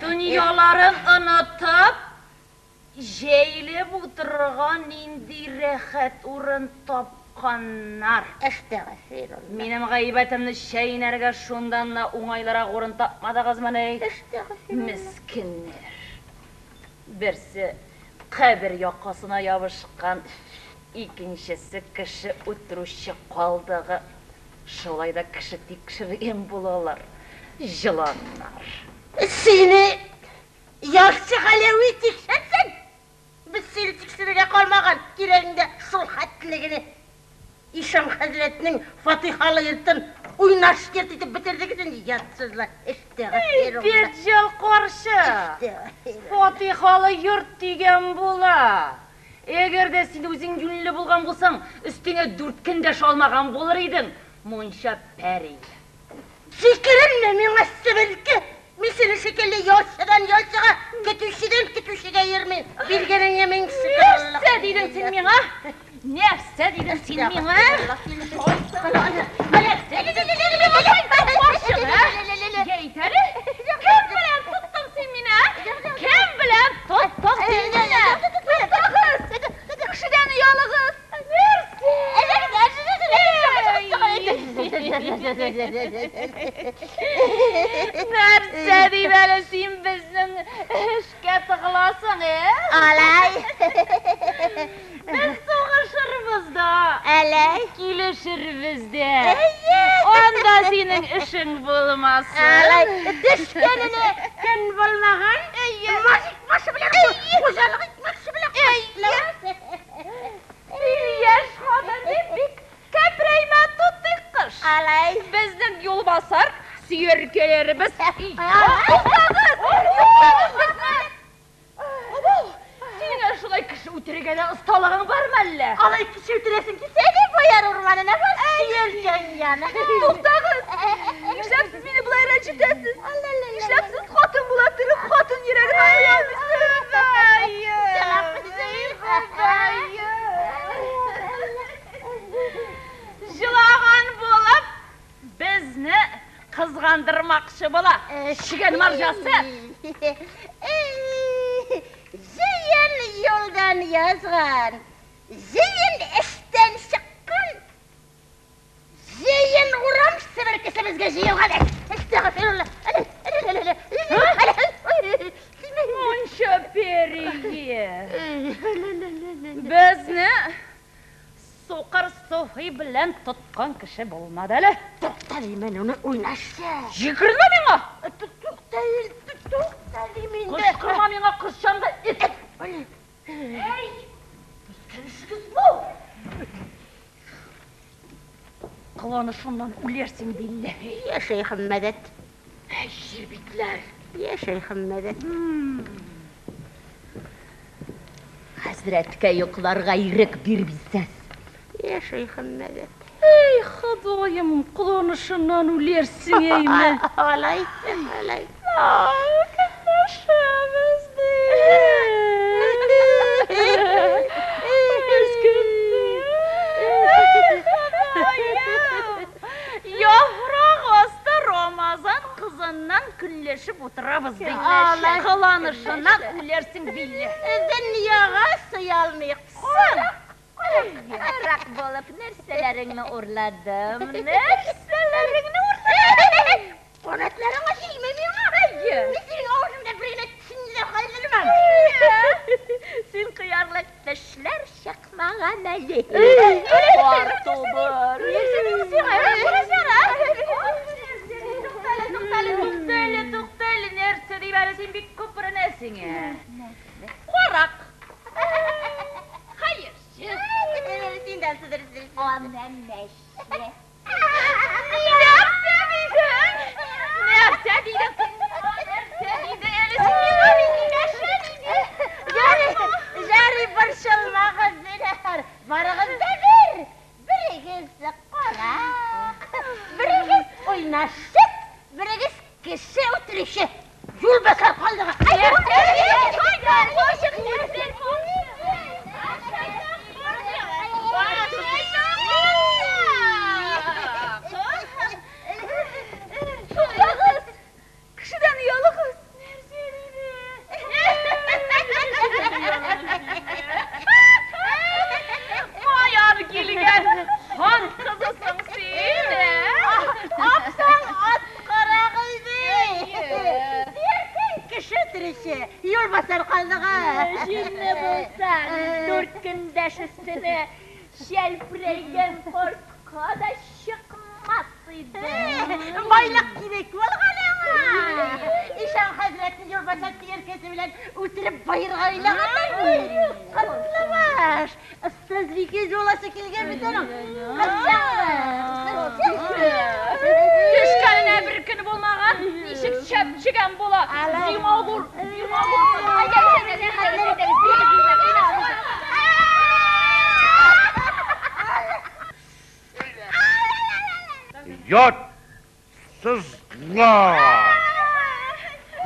Дөньяларын онытып, җәелеп утырырга нинди рәхәт урын тапканнар. Минем гайбәтемне чәйнәргә шундан да уңайлырак урын тапмадыгызмыни? Мескеннәр. Берсе кабер якасына ябышкан, икенчесе кеше үтерүче калдыгы. Шулай да кеше тикшергән булалар, җыланнар. Сине ялчы Галәви тикшерсен. Без сине тикшерергә калмаган, кирәгеңдә шул хәтлегене. Ишан хәзрәтнең фатихалы йортын уйнаш йорт итеп бетердегез инде, ятсызлар. Эй, Дәҗҗал карчык! Фатихалы йорт дигән була. Әгәр дә син үзең юньле булган булсаң, өстеңә дүрт көндәш алмаган булыр идең, мунча пәрие. Фикеремме миңа себерке? Мин синең шикелле ялчыдан ялчыга, көтүчедән көтүчегә йөрмим. Биргәнеңә мең шөкер. Нәрсә дидең син миңа? Нәрсә дидең син миңа? Нәрсә дидең син миңа? Карчык, ә? Әйт әле, кем белән тоттың син мине, ә? Кем белән тоттың син мине? Туктагыз! Кешедән оялыгыз! Нәрсә? Нәрсә дип әле син безнең эшкә тыгыласың, ә? Алай. Без сугышырбыз да. Алай. Килешербез дә. Анда синең эшең булмасын. Алай. Төшкәненә көн булмаган. Мажик башы белән хуҗалык итмәкче белән. Син яшь хатын дип бик кәпрәймә тутый кыш. Алай. Безнең юлбасар сөяркәләребез. Туктагыз! Туктагыз безне! Абау! Синең әле шулай кеше үтерергә дә осталыгың бармы әллә? Алай кеше үтерәсең килсә, әйдә, бояр урманына бар, сөяркәң янына. Туктагыз! Нишләп сез мине болай рәнҗетәсез? Нишләп сез хатын була торып, хатын йөрәген аңлый алмыйсыз? Җылаган булып, безне кызгандырмакчы була. Чегән марҗасы. Җыен юлдан язган, җыен эштән чыккан, җыен урам себеркесе безгә җыелган. Әстәгъфирулла. Мунча перие. Безне сукыр Суфи белән тоткан кеше булмады әле. Тукта димен, аны уйнашы. Җикермә миңа! Тукта, тукта димен. Кычкырма миңа, кызчаңгы эт! Әй! Кешегез бу! Кыланышыннан үләрсең, билләһи. Я шәйхем мәдәт. Әй, җирбитләр! Я шәйхем мәдәт. Хәзрәткә йокларга ирек бирмисез. Я шәйхем мәдәт. Әй, Ходаем, кыланышыннан үләрсең, әйме. Алай, алай. Көнләшәбез ди. Яфрак асты Рамазан кызыннан көнләшеп утырабыз ди. Алай. Кыланышыннан үләрсең, билләһи. Дөньяга сыя алмыйк. Карак булып нәрсәләреңне урладым, нәрсәләреңне урладым. Канатларыңа җилме миңа? Әйе. Мин синең авызыңда бер генә тешеңне дә калдырмам. Син кыярлык тешләр чыкмаган әле. Картубыр. Туктале, туктале, туктале, нәрсә дип әле син бик күп күренәсең, ә? Карак. Хәерче. Син дә сыдырсың. Ана мәче. Нәрсә дидең? Нәрсә дидең? Нәрсә дидең әле син миңа? Мәче дидең. Ярый, ярый, борчылмагыз, зинһар. Барыгыз да бер. Берегез карак, берегез уйнашы, берегез кеше үтерүче. Юлбасар калдыгы. Туктагыз! Кешедән оялыгыз! Каян килгән хан кызысың син, ә? Апсаң ат карагы иде. Син кеше үтерүче, юлбасар калдыгы. Җинле булсаң, дүрт көндәш өстенә шәлперәйгән кортка да чыкмас иде. Байлык кирәк булган аңа. Ишан хәзрәтне юлбасар сөяркәсе белән үтереп баерга уйлаганнар. Котлыбаш! Остазбикә буласы килгән бит аның. Кызчаңгы, Төшкәненә бер көн булмаган, ничек чәпчегән була. Зимагур, зимагур. Ятсызлар!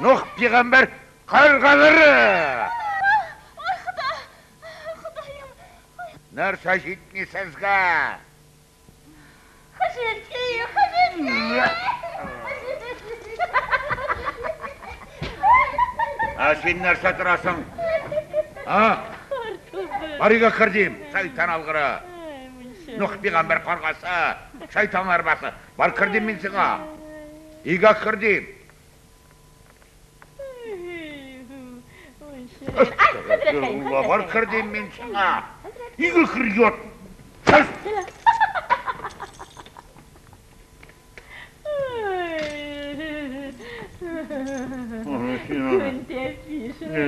Нух пигамбәр каргалары! Ой, Хода! Ходаем! Нәрсә җитми сезгә? Хәзрәткәй, хәзрәткәй. Ә син нәрсә торасың? А? Бар өйгә кер дим, шайтан алгыры. Нух пигамбәр каргасы, шайтан арбасы. Бар кер дим мин сиңа. Өйгә кер дим. Әстәгъфирулла, бар кер дим мин сиңа. Өйгә кер ят. Көн тәпиш.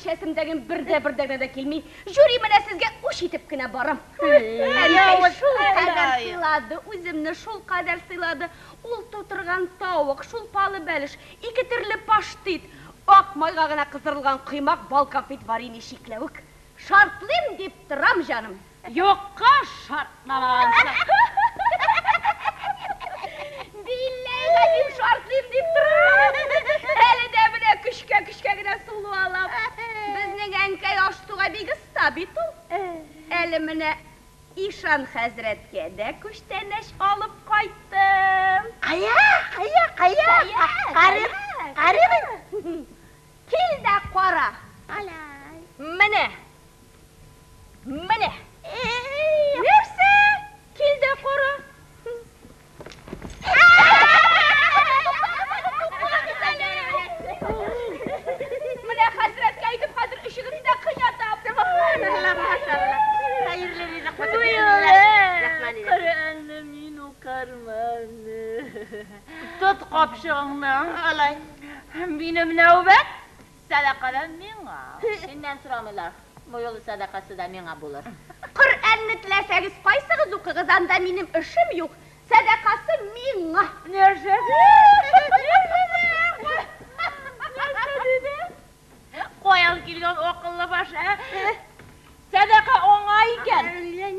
Эчәсем дә бер дә бер дә килми. Жюри менә сезгә үч итеп кенә барам. Әнкәй шул кадәр сыйлады, үземне шул кадәр сыйлады. Ул тутырган тавык, шулпалы бәлеш, ике төрле паштет, ак майга гына кыздырылган коймак, бал конфет, варенье, чикләвек. Шартлыйм дип торам, җаным. Юкка шартламагансың. Билләй газим шартлыйм дип торам. Әле дә менә көчкә-көчкә генә сулу алам. Безнең әнкәй аш-суга бик оста бит ул. Әле менә Ишан хәзрәткә дә күчтәнәч алып кайттым. Кая, кая, кая? Карыйк, карыйк. Кил дә кара. Менә. Менә. Нәрсә? Кил дә кара. Менә хәзрәткә әйтеп хәзер өчегезне дә кыйнатам. Хәерле ризык Коръәнне мин укырмын. Тот капчыгыңны. Алай. Минем нәүбәт сәдакадан миңа. Синнән сорамыйлар. Бу юлы сәдакасы да миңа булыр. Коръәнне теләсәгез кайсыгыз укыгыз, анда минем эшем юк. Сәдакасы миңа. Нәрсә? Нәрсә диде? Каян килгән акыллы баш, ә? Сәдака аңа икән.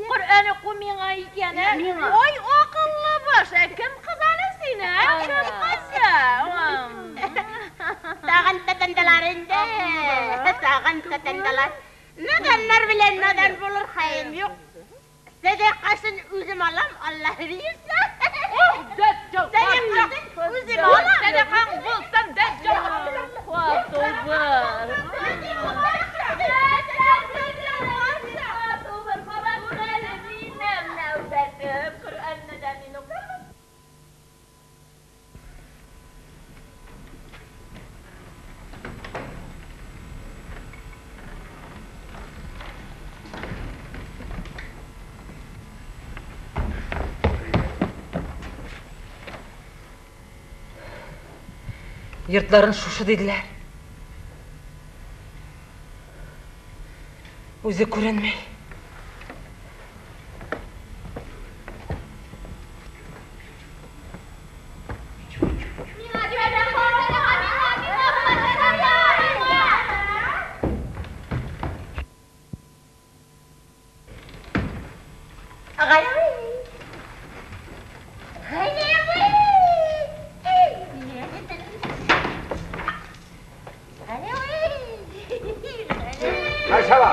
Коръән уку миңа икән, ә? Миңа. Ой, акыллы баш, ә? Кем кызаны син, ә? Кем кызы? Тагын тотындылар инде. Тагын тотындылар. Наданнар белән надан булыр хәлем юк. Сәдакасын үзем алам, Аллаһ бирсә. Сәдакасын үзем алам. Сәдакаң булсын, дәҗҗал. Катубыр. Коръәнне дә мин укырмын. Йортларын шушы диделәр. Үзе күренми. Merhaba.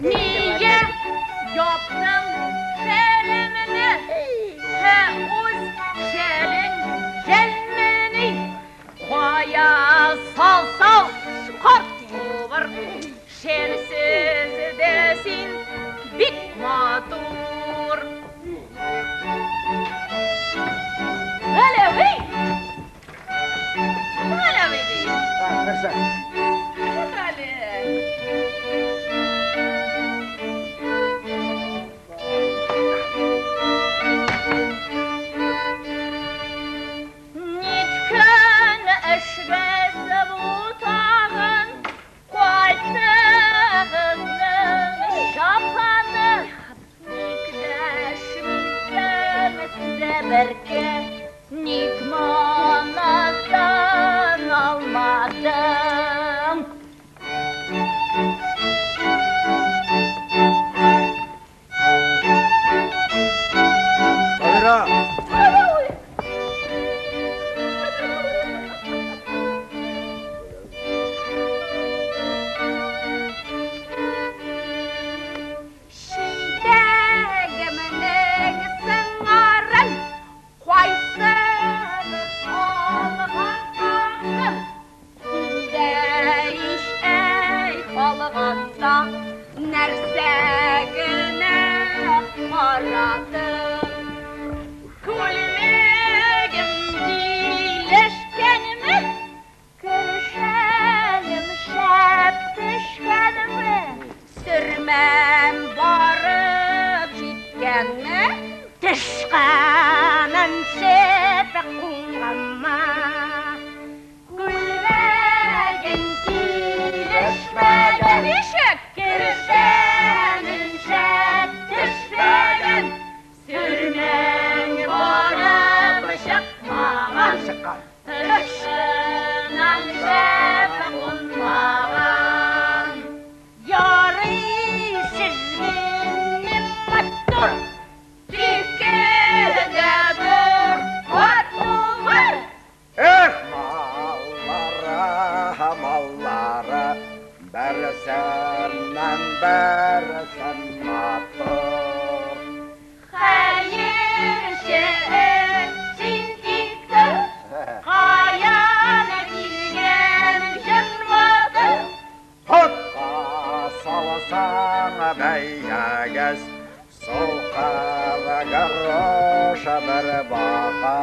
Нигә яптың шәлемне? Һә үз шәлең җәлмени? Кая салсал карт булыр, шәлсез дә син бик матур. Галәви! Галәви ди. Нәрсә? Яратып. Күлмәгем килешкәнме? Кершәнем шәп төшкәнме? Сөрмәм барып җиткәнме? Тышканын шәп кунганмы? Күлмәгең килешмәгән. Ничек? Кершәнең шәп төшмәгән. Сөрмәң барып чыкмаган. Тышыннан шәп кунмаган. Ярый сез минем матур. Тик кенә бер матур. Эх, маллары, маллары, берсеннән берсен матур. Хәерче син тик тор. Каян килгән җен батыр? Потка салсаң бәягез, сукыр грош бер бака.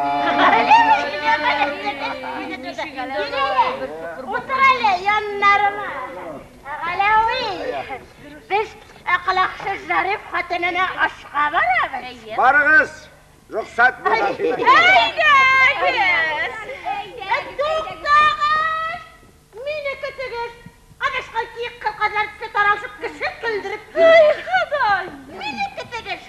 Утыр әле яннарыма. Галәви, без акылаксыз Зариф хатынына ашка барабыз. Барыгыз, рөхсәт булган. Әйдәгез! Туктагыз! Мине көтегез. Адашкан киек кырказлар төсле таралышып кеше көлдереп. Ай, Ходай! Мине көтегез.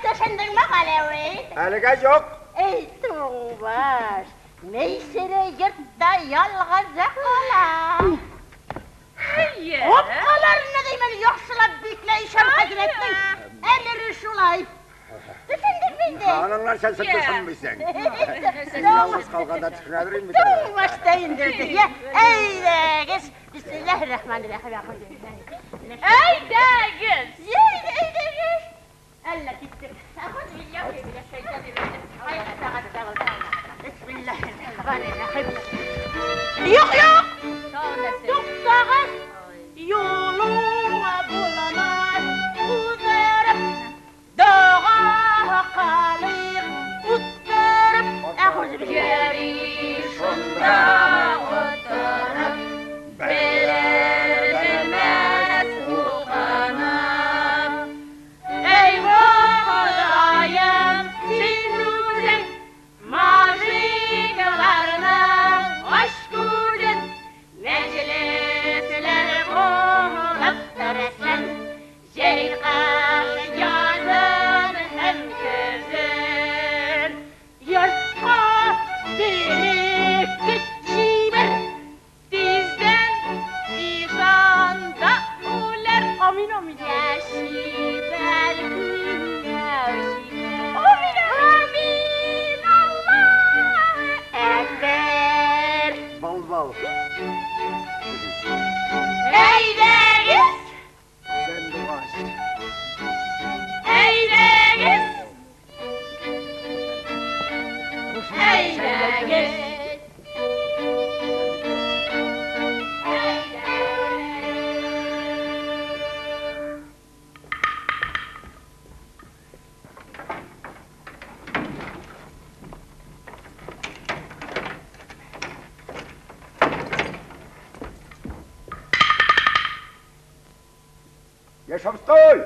Төшендеңме, Галәви? Әлегә юк. Эй, туңбаш, Мәйсәрә йортта ялгызы кала. Капкаларны димән яхшылап биклә, ишан хәзрәтнең әмере шулай. Төшендеңме инде? Аның нәрсәсен төшенмисең? Син ялгыз калганда төшенәдер инде. Туңбаш та инде. Я, әйдәгез. Бисмиллаһир-рахманир-рахим. Әйдәгез! Әйдәгез. Әллә киттек. Әгъузу биллаһи минәш-шайтанир-раҗим. Бисмиллаһир-рахманир-рахим. Юк, юк! Туктагыз! Юлыңа булмас уздырып, дога кылыйк уттырып. Әгъузу биллаһи. Шунда утырып, белер белмәс укынып. Эй, Ходаем, син үзең мажикларның ач күзен, мәҗлесләр булып торсын, җәй, кыш, язын һәм көзен. Йортка бәрәкәт җибәр. Тиздән ишан да үләр. Амин, амин. Яши бер көнгә җитәр. Амин, амин. Аллаһу әкбәр. Бал-бал. Әйдәгез! Сәндугач. Әйдәгез! Әйдәгез! Яшь абыстай!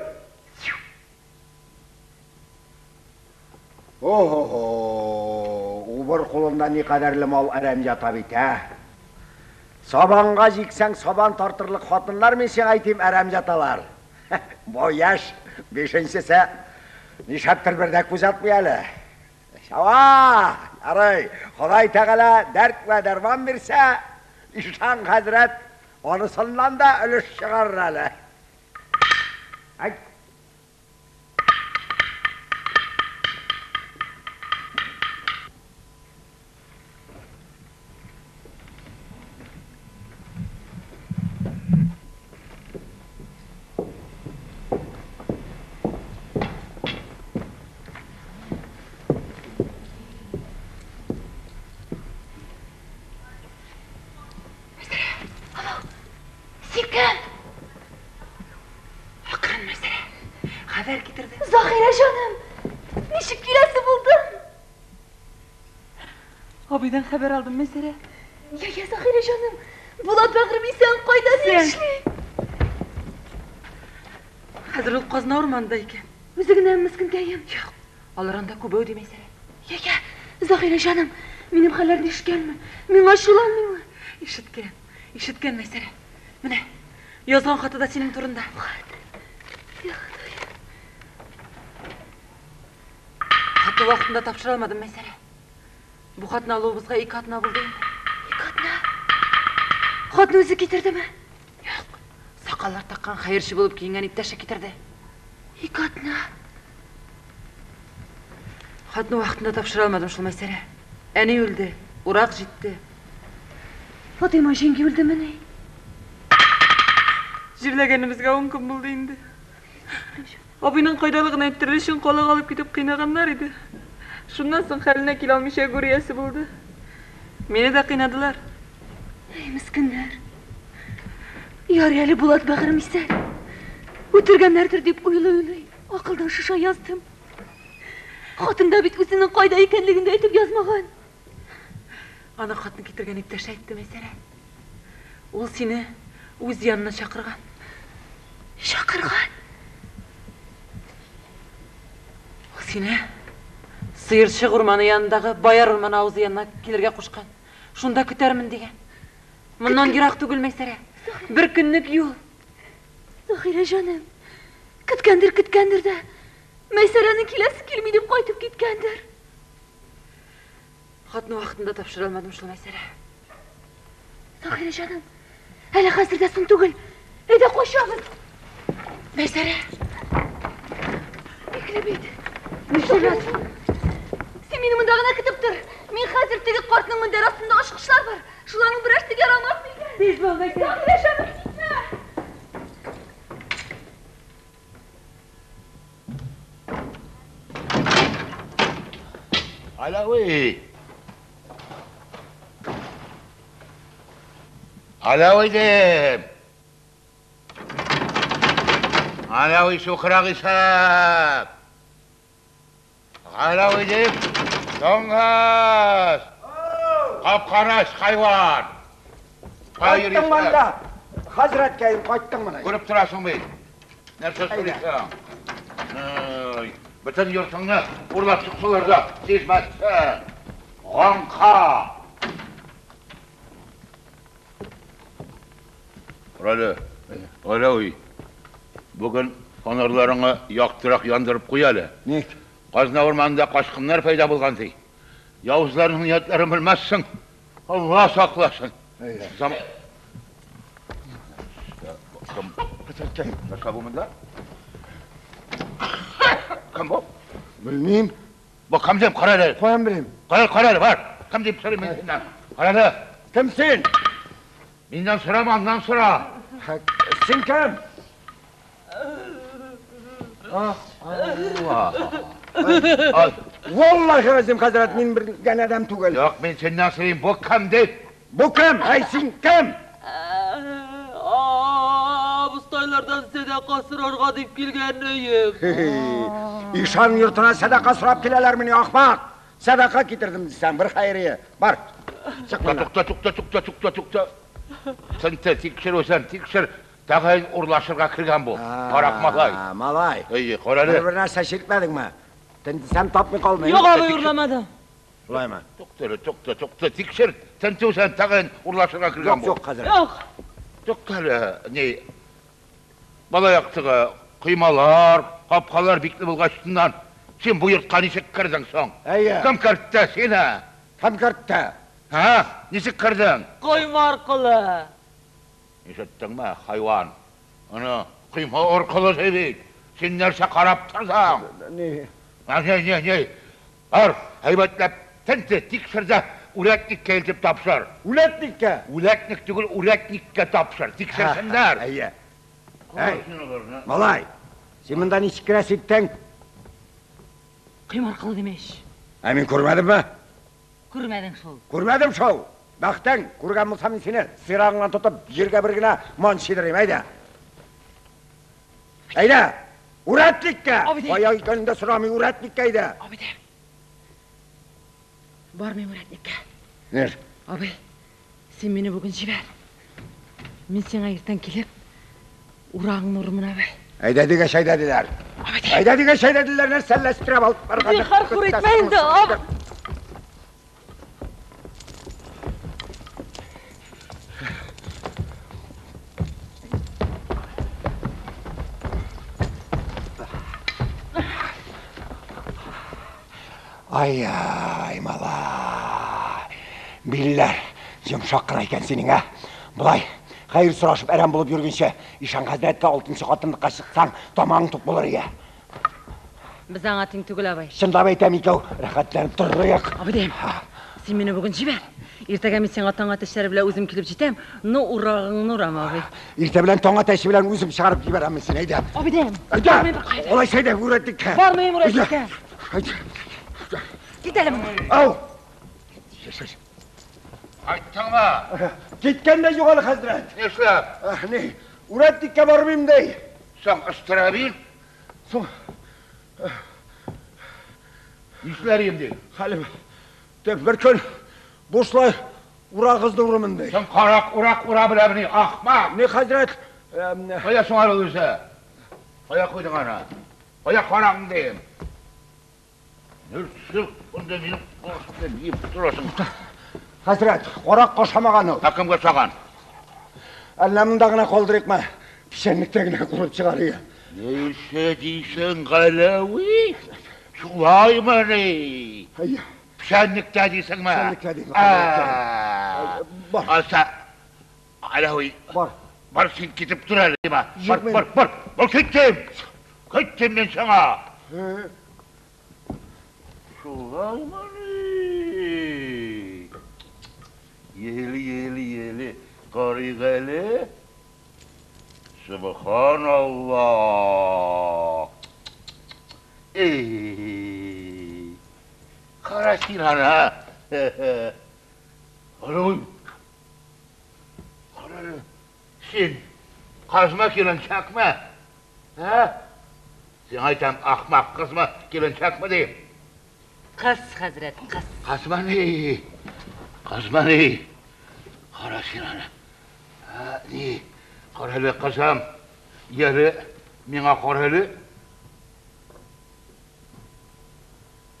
Охо-хо, убыр кулында никадәрле мал әрәм ята бит, ә? Сабанга җиксәң, сабан тартырлык хатыннар, мин сиңа әйтим, әрәм яталар. Бу яшь, бишенчесе, нишләптер бер дә күз атмый әле. Шава, ярый, Ходай Тәгалә дәрт вә дәрман бирсә, ишан хәзрәт анысыннан да өлеш чыгарыр әле. Ай. Син кем? Акрын, Мәйсәрә. китерде. Заһирә җаным, ничек киләсе булдың? Абыйдан хәбәр алдым, Мәйсәрә. Я, я, Заһирә җаным, Булат бәгърем исән, кайда, ни эшли? Хәзер ул Казна урманында икән. Үзе генәме, мескенкәем? Юк, алар анда күбәү, ди Мәйсәрә. Я, я, Заһирә җаным, минем хәлләрне ишеткәнме? Миңа ачуланмыймы? Ишеткән, ишеткән, Мәйсәрә. Менә, язган хаты да синең турында. Хат. Я Ходаем. Хатны вакытында тапшыра алмадым, Мәйсәрә. Бу хатны алуыбызга ике атна булды инде. Ике атна? Хатны үзе китердеме? Юк. Сакаллар таккан хәерче булып киенгән иптәше китерде. Ике атна. Хатны вакытында тапшыра алмадым шул, Мәйсәрә. Әни үлде, урак җитте. Фатыйма җиңги үлдемени? Җирләгәнебезгә ун көн булды инде. Абыйның кайдалыгын әйттерер өчен калага алып китеп кыйнаганнар иде. Шуннан соң хәленә килә алмыйча гүр иясе булды. Мине дә кыйнадылар. Әй, мескеннәр. Ярый әле Булат бәгырем исән. Үтергәннәрдер дип уйлый-уйлый, акылдан шоша яздым. Хатында бит үзенең кайда икәнлеген дә әйтеп язмаган. Аны хатны китергән иптәше әйтте, Мәйсәрә. Ул сине үз янына чакырган. Чакырган? Ул сине Сыерчык урманы янындагы Баяр урманы авызы янына килергә кушкан. Шунда көтәрмен дигән. Моннан ерак түгел, Мәйсәрә. Бер көнлек юл. Заһирә җаным, көткәндер, көткәндер дә, Мәйсәрәнең киләсе килми дип кайтып киткәндер. Хатны вакытында тапшыра алмадым шул, Мәйсәрә. Заһирә җаным, әле хәзер дә соң түгел. Әйдә качабыз. Мәйсәрә. Бикле бит. Нишләп? Син мине монда гына көтеп тор. Мин хәзер теге картның мендәр астында ачкычлар бар. Шуларның берәрсе ярамас микән? Тиз бул, Мәйсәрә. Заһирә җаным, китмә. Алауи! Алауи дим! Алауи сукырак исәп! Алауи дим! Доңгыз! Капканы ач, хайван! Кая Кайттың монда! Хәзрәткәем, кайттың менә. Күреп торасың бит. Нәрсә сорыйсың? Ай, бөтен йортыңны урлап чыксалар да, сизмәссең. Гаңка! Карале, Галәви, бүген фонарьларыңны яктырак яндырып куй әле. Ник? Казна урманында качкыннар пәйда булган, ди. Явызларның ниятләрен белмәссең. Алла сакласын. Зам... Кем? Нәрсә бу монда? Кем бу? Белмим. Бу кем дим, кара әле. Каян белим? Кара, кара әле, бар. Кем дип сорыйм мин синнән? Кара әле. Кем син? Миннән сорама, аннан сора. Син кем? Алла. Валлахи газим, хәзрәт, мин белгән адәм түгел. Юк, мин синнән сорыйм, бу кем дип? Бу кем? Әй, син кем? Абыстайлардан сәдака сорарга дип килгән өем. Ишан йортына сәдака сорап киләләрмени, ахмак? Сәдака китердем дисәң, бер хәйрие. Бар. Чык моннан. Тукта, тукта, тукта, тукта, тукта. Тентә, тикшер үзен, тикшер. Тәгаен урлашырга кергән бу. Карак малай. Малай. Әйе, кара әле. Бер-бер нәрсә чиртмәдеңме? Тентесәм тапмый калмыйм. Юк, абый, урламадым. Шулаймы? Тукта әле, тукта, тукта, тикшер, тентү сән тәгаен урлашырга кергән бу. Юк, юк, хәзрәт. Юк. Тукта әле, ни, балаяктагы коймалар, капкалар бикле булгачтыннан, син бу йортка ничек кердең соң? Әйе. Кем кертте сине? Кем кертте? Һа? Ничек кердең? Койма аркылы. Ишеттеңме, хайван? Аны койма аркылы ди бит. Син нәрсә карап тордың? Ни? Ни, ни, ни? Бар, әйбәтләп тенте, тикшер дә үрәтниккә илтеп тапшыр. Үләтниккә? Үләтник түгел, үрәтниккә тапшыр. Тикшерсеннәр. Әйе. Әй, малай, син монда ничек керәсе иттең? Койма аркылы димеш. Ә мин күрмәдемме? Күрмәдең шул. Күрмәдем шул. Бәхтең, күргән булсам мин сине сыйрагыңнан тотып, җиргә бер генә манчыйдырыйм, әйдә. Әйдә! Үрәтниккә! Кая икәнен дә сорамый, үрәтниккә әйдә. Абый, бармыйм үрәтниккә. Нер? Абый, син мине бүген җибәр. Мин сиңа иртән килеп, урагыңны урырмын, абый. Әйдә дигәч, әйдә диләр. Әйдә дигәч, әйдә диләр, нәрсә әлләштереп алып барган? Зинһар, хур итмә инде, абый. Ай-ай, малай. Билләр йомшак кына икән синең, ә? Болай, хәер сорашып әрәм булып йөргәнче, ишан хәзрәткә алтынчы хатынлыкка чыксаң, тамагың тук булыр ие. Без аңа тиң түгел, абый. Чынлап әйтәм, икәү рәхәтләнеп торырык. Абый дим, син мине бүген җибәр. Иртәгә мин сиңа таң әтәчләре белән үзем килеп җитәм. Ну, урагыңны урам, абый. Иртә белән таң әтәче белән үзем чыгарып җибәрәм мин сине, әйдә. Абый дим. Әйдә. Алайса әйдә, үрәтниккә. Бармыйм үрәтниккә. Кит әле моннан. Ау! Кайттыңмы? Киткән дә юк әле, хәзрәт. Нишләп? Ни, үрәтниккә бармыйм ди. Соң, Ыстрабил? Соң. Нишләр идем ди? Хәлем, бер көн бушлай урагызны урымын ди. Соң карак урак ура беләмени, ахмак! Ни, хәзрәт? Кая соң әле ул үзе? Кая куйдың аны? Кая карагың дим? Нөрсек, монда минем башымда биеп торасың. Хәзрәт, карак ашамаган ул. Ә кемгә ошаган? Әллә монда гына калдырыйкмы? Печәнлектә генә курып чыгар ие. Нәрсә дисең, Галәви? Шулаймыни? Әйе. Печәнлектә дисеңме? Печәнлектә дим. Бар. Алса, Галәви. Бар. Бар син китеп тор әле, дима. Бар, бар, бар. Бар киттем. Киттем мин сиңа. Шулаймыни? Еле, еле, еле. Карыйк әле. Субханалла. Эй. Кара син аны. Галәви. Кара әле. Син кызмы, киленчәкме? Ә? Сиңа әйтәм, ахмак кызмы, киленчәкме дим. Кыз, хәзрәт, кыз. Кызмыни? Кызмыни? Кара син аны. Ә, ни? Кара әле, кызым. Яле, миңа кара әле.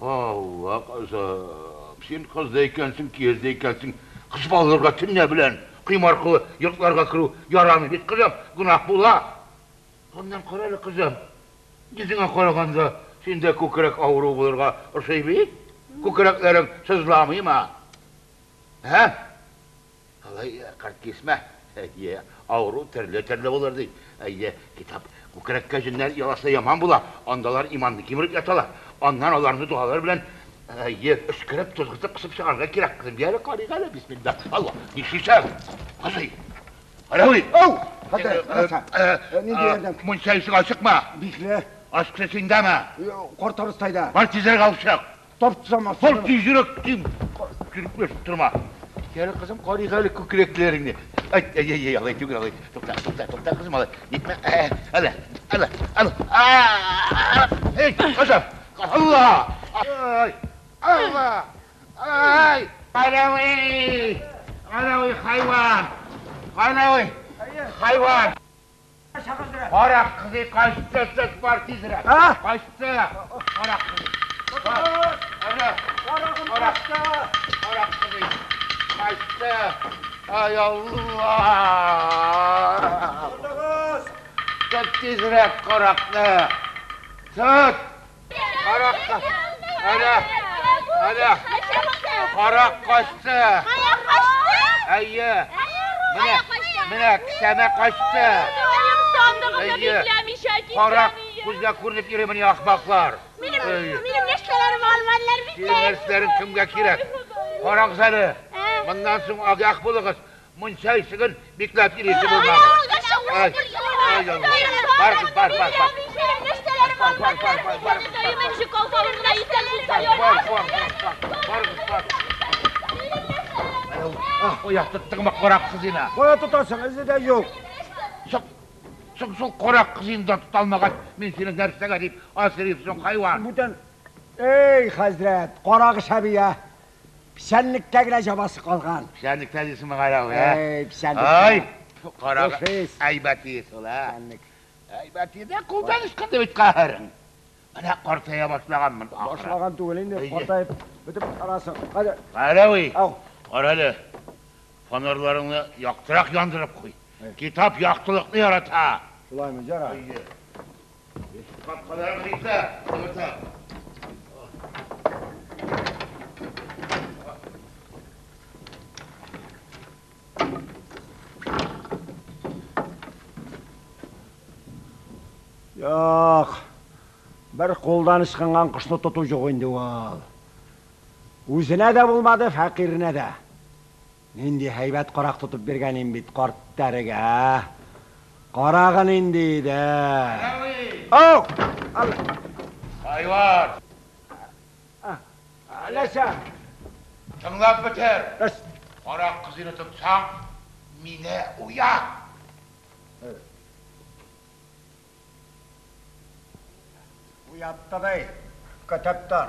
Алла, кызым, син кыз да икәнсең, кияү дә икәнсең. Кыз балаларга төнлә белән койма аркылы йортларга керү ярамый бит, кызым, гөнаһ була. Аннан кара әле, кызым. Йөзеңә караганда, синдә күкрәк авыруы булырга ошый бит. Күкрәкләрең сызламыймы? Ә? Алай карт кисмә. Әйе, авыру төрле-төрле булыр ди. Әйе, китап. Күкрәккә җеннәр яласа яман була. Андалар иманны кимереп яталар. Аннан аларны догалар белән әйе, өшкереп, тузгытып, кысып чыгарырга кирәк, кызым. Яле, карыйк әле, бисмилла. Алла, нишлисең? Кызый. Аләви! Ау! Хәзрәт, нәрсә? Нинди ярдәм? Мунча ишеге ачыкмы? Бикле. Ачкычы синдәме? Карт абыстайда. Бар тизрәк алып чык. Тапсам, Бар тизрәк дим. Йөреп торма. Яле, кызым, карыйк әле күкрәкләреңне. Ай, ай, ай, алай түгел, алай. Тукта, тукта, тукта, кызым, алай. Нитмә. Әле, әле, әле. Эй, кызым. Алла! Ай! Алла! Ай! Галәви! Галәви, хайван! Галәви! Хайван! Карак кызы качты, тот бар тизрәк. Качты. Карак кызы. Бар. Ана. Карак. Карак кызы. Качты. Ай Алла! Тот тизрәк каракны. Тот! Карак. Ана. Ана. Карак качты. Әйе. Менә, менә кесәмә качты. Әйе. Карак күзгә күренеп йөри ахмаклар. Минем нәрсәләрем алмадылар бит. Синең нәрсәләрең кемгә кирәк? Карагыз әле. Моннан соң агах булыгыз. Мунча ишеген бикләп йөрисе булмагыз. Ай, ай, Алла. Бар, бар, бар, бар. Бар, бар, бар, бар, бар. Бар, бар, бар, бар, бар. Оя тоттыңмы карак кызына? Кая тотасың, эзе дә юк. Соң. Соң шул карак кызыңны да тота алмагач, мин сине нәрсәгә дип асрыйм соң, хайван? Бүтән. Эй, хәзрәт, карагы шәбия. Печәнлектә генә җабасы калган. Печәнлектә дисеңме, Галәви, ә? Эй, печәнлектә. Ай, карагы әйбәт ие шул, ә? Әйбәт ие дә кулдан ычкынды бит каһәрең. Менә картая башлаганмын, ахры. Башлаган түгел инде, картаеп бетеп барасың. Хәзер. Галәви, карале, фонарьларыңны яктырак яндырып куй. Китап яктылыкны ярата. Шулаймы, җара? Әйе. Капкаларын биклә, ныгыта. Юк. Бер кулдан ычкынган кошны тоту юк инде ул. Үзенә дә булмады, фәкыйренә дә. Нинди һәйбәт карак тотып биргән им бит карт тәрегә, ә? Карагы нинди иде? Ау! Хайван! Нәрсә? Тыңлап бетер! Карак кызыйны тотсаң, мине уят! Уятты ди, көтеп тор.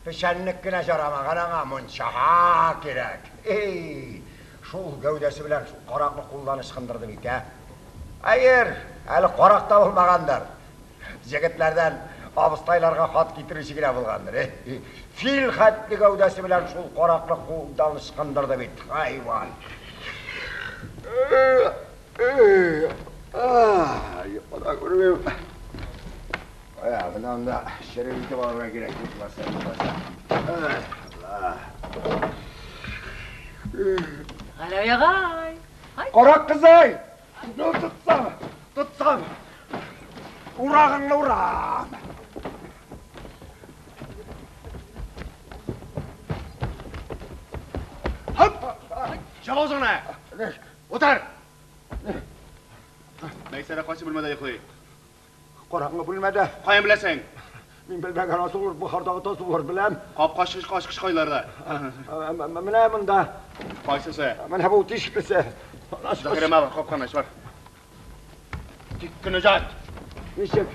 Печәнлек кенә җарамаган аңа, мунчага кирәк. Эй, шул гәүдәсе белән шул каракны кулдан ычкындырды бит, ә. Хәер, әле карак та булмагандыр. Җегетләрдән абыстайларга хат китерүче генә булгандыр. Эй, фил хәтле гәүдәсе белән шул каракны кулдан ычкындырды бит, хайван. Йокыда күрмим. Ая, менә анда череп итеп алырга кирәк булмаса, булмаса. Алла. Галәви агай. Карак кызый! Ну, тотсам, тотсам. Урагыңны урам. Һап! Чап авызыңны! Утыр! Мәйсәрә кайсы бүлмәдә йоклый? Караңгы бүлмәдә. Каян беләсең? Мин белмәгән асыл булыр, Бохардагы таз булыр, беләм. Капка ачкыч кайларда? Менә монда. Кайсысы? Менә бу тишеклесе. Заһирә, мә, капканы ач, бар. Тик кенә җат. Ничек?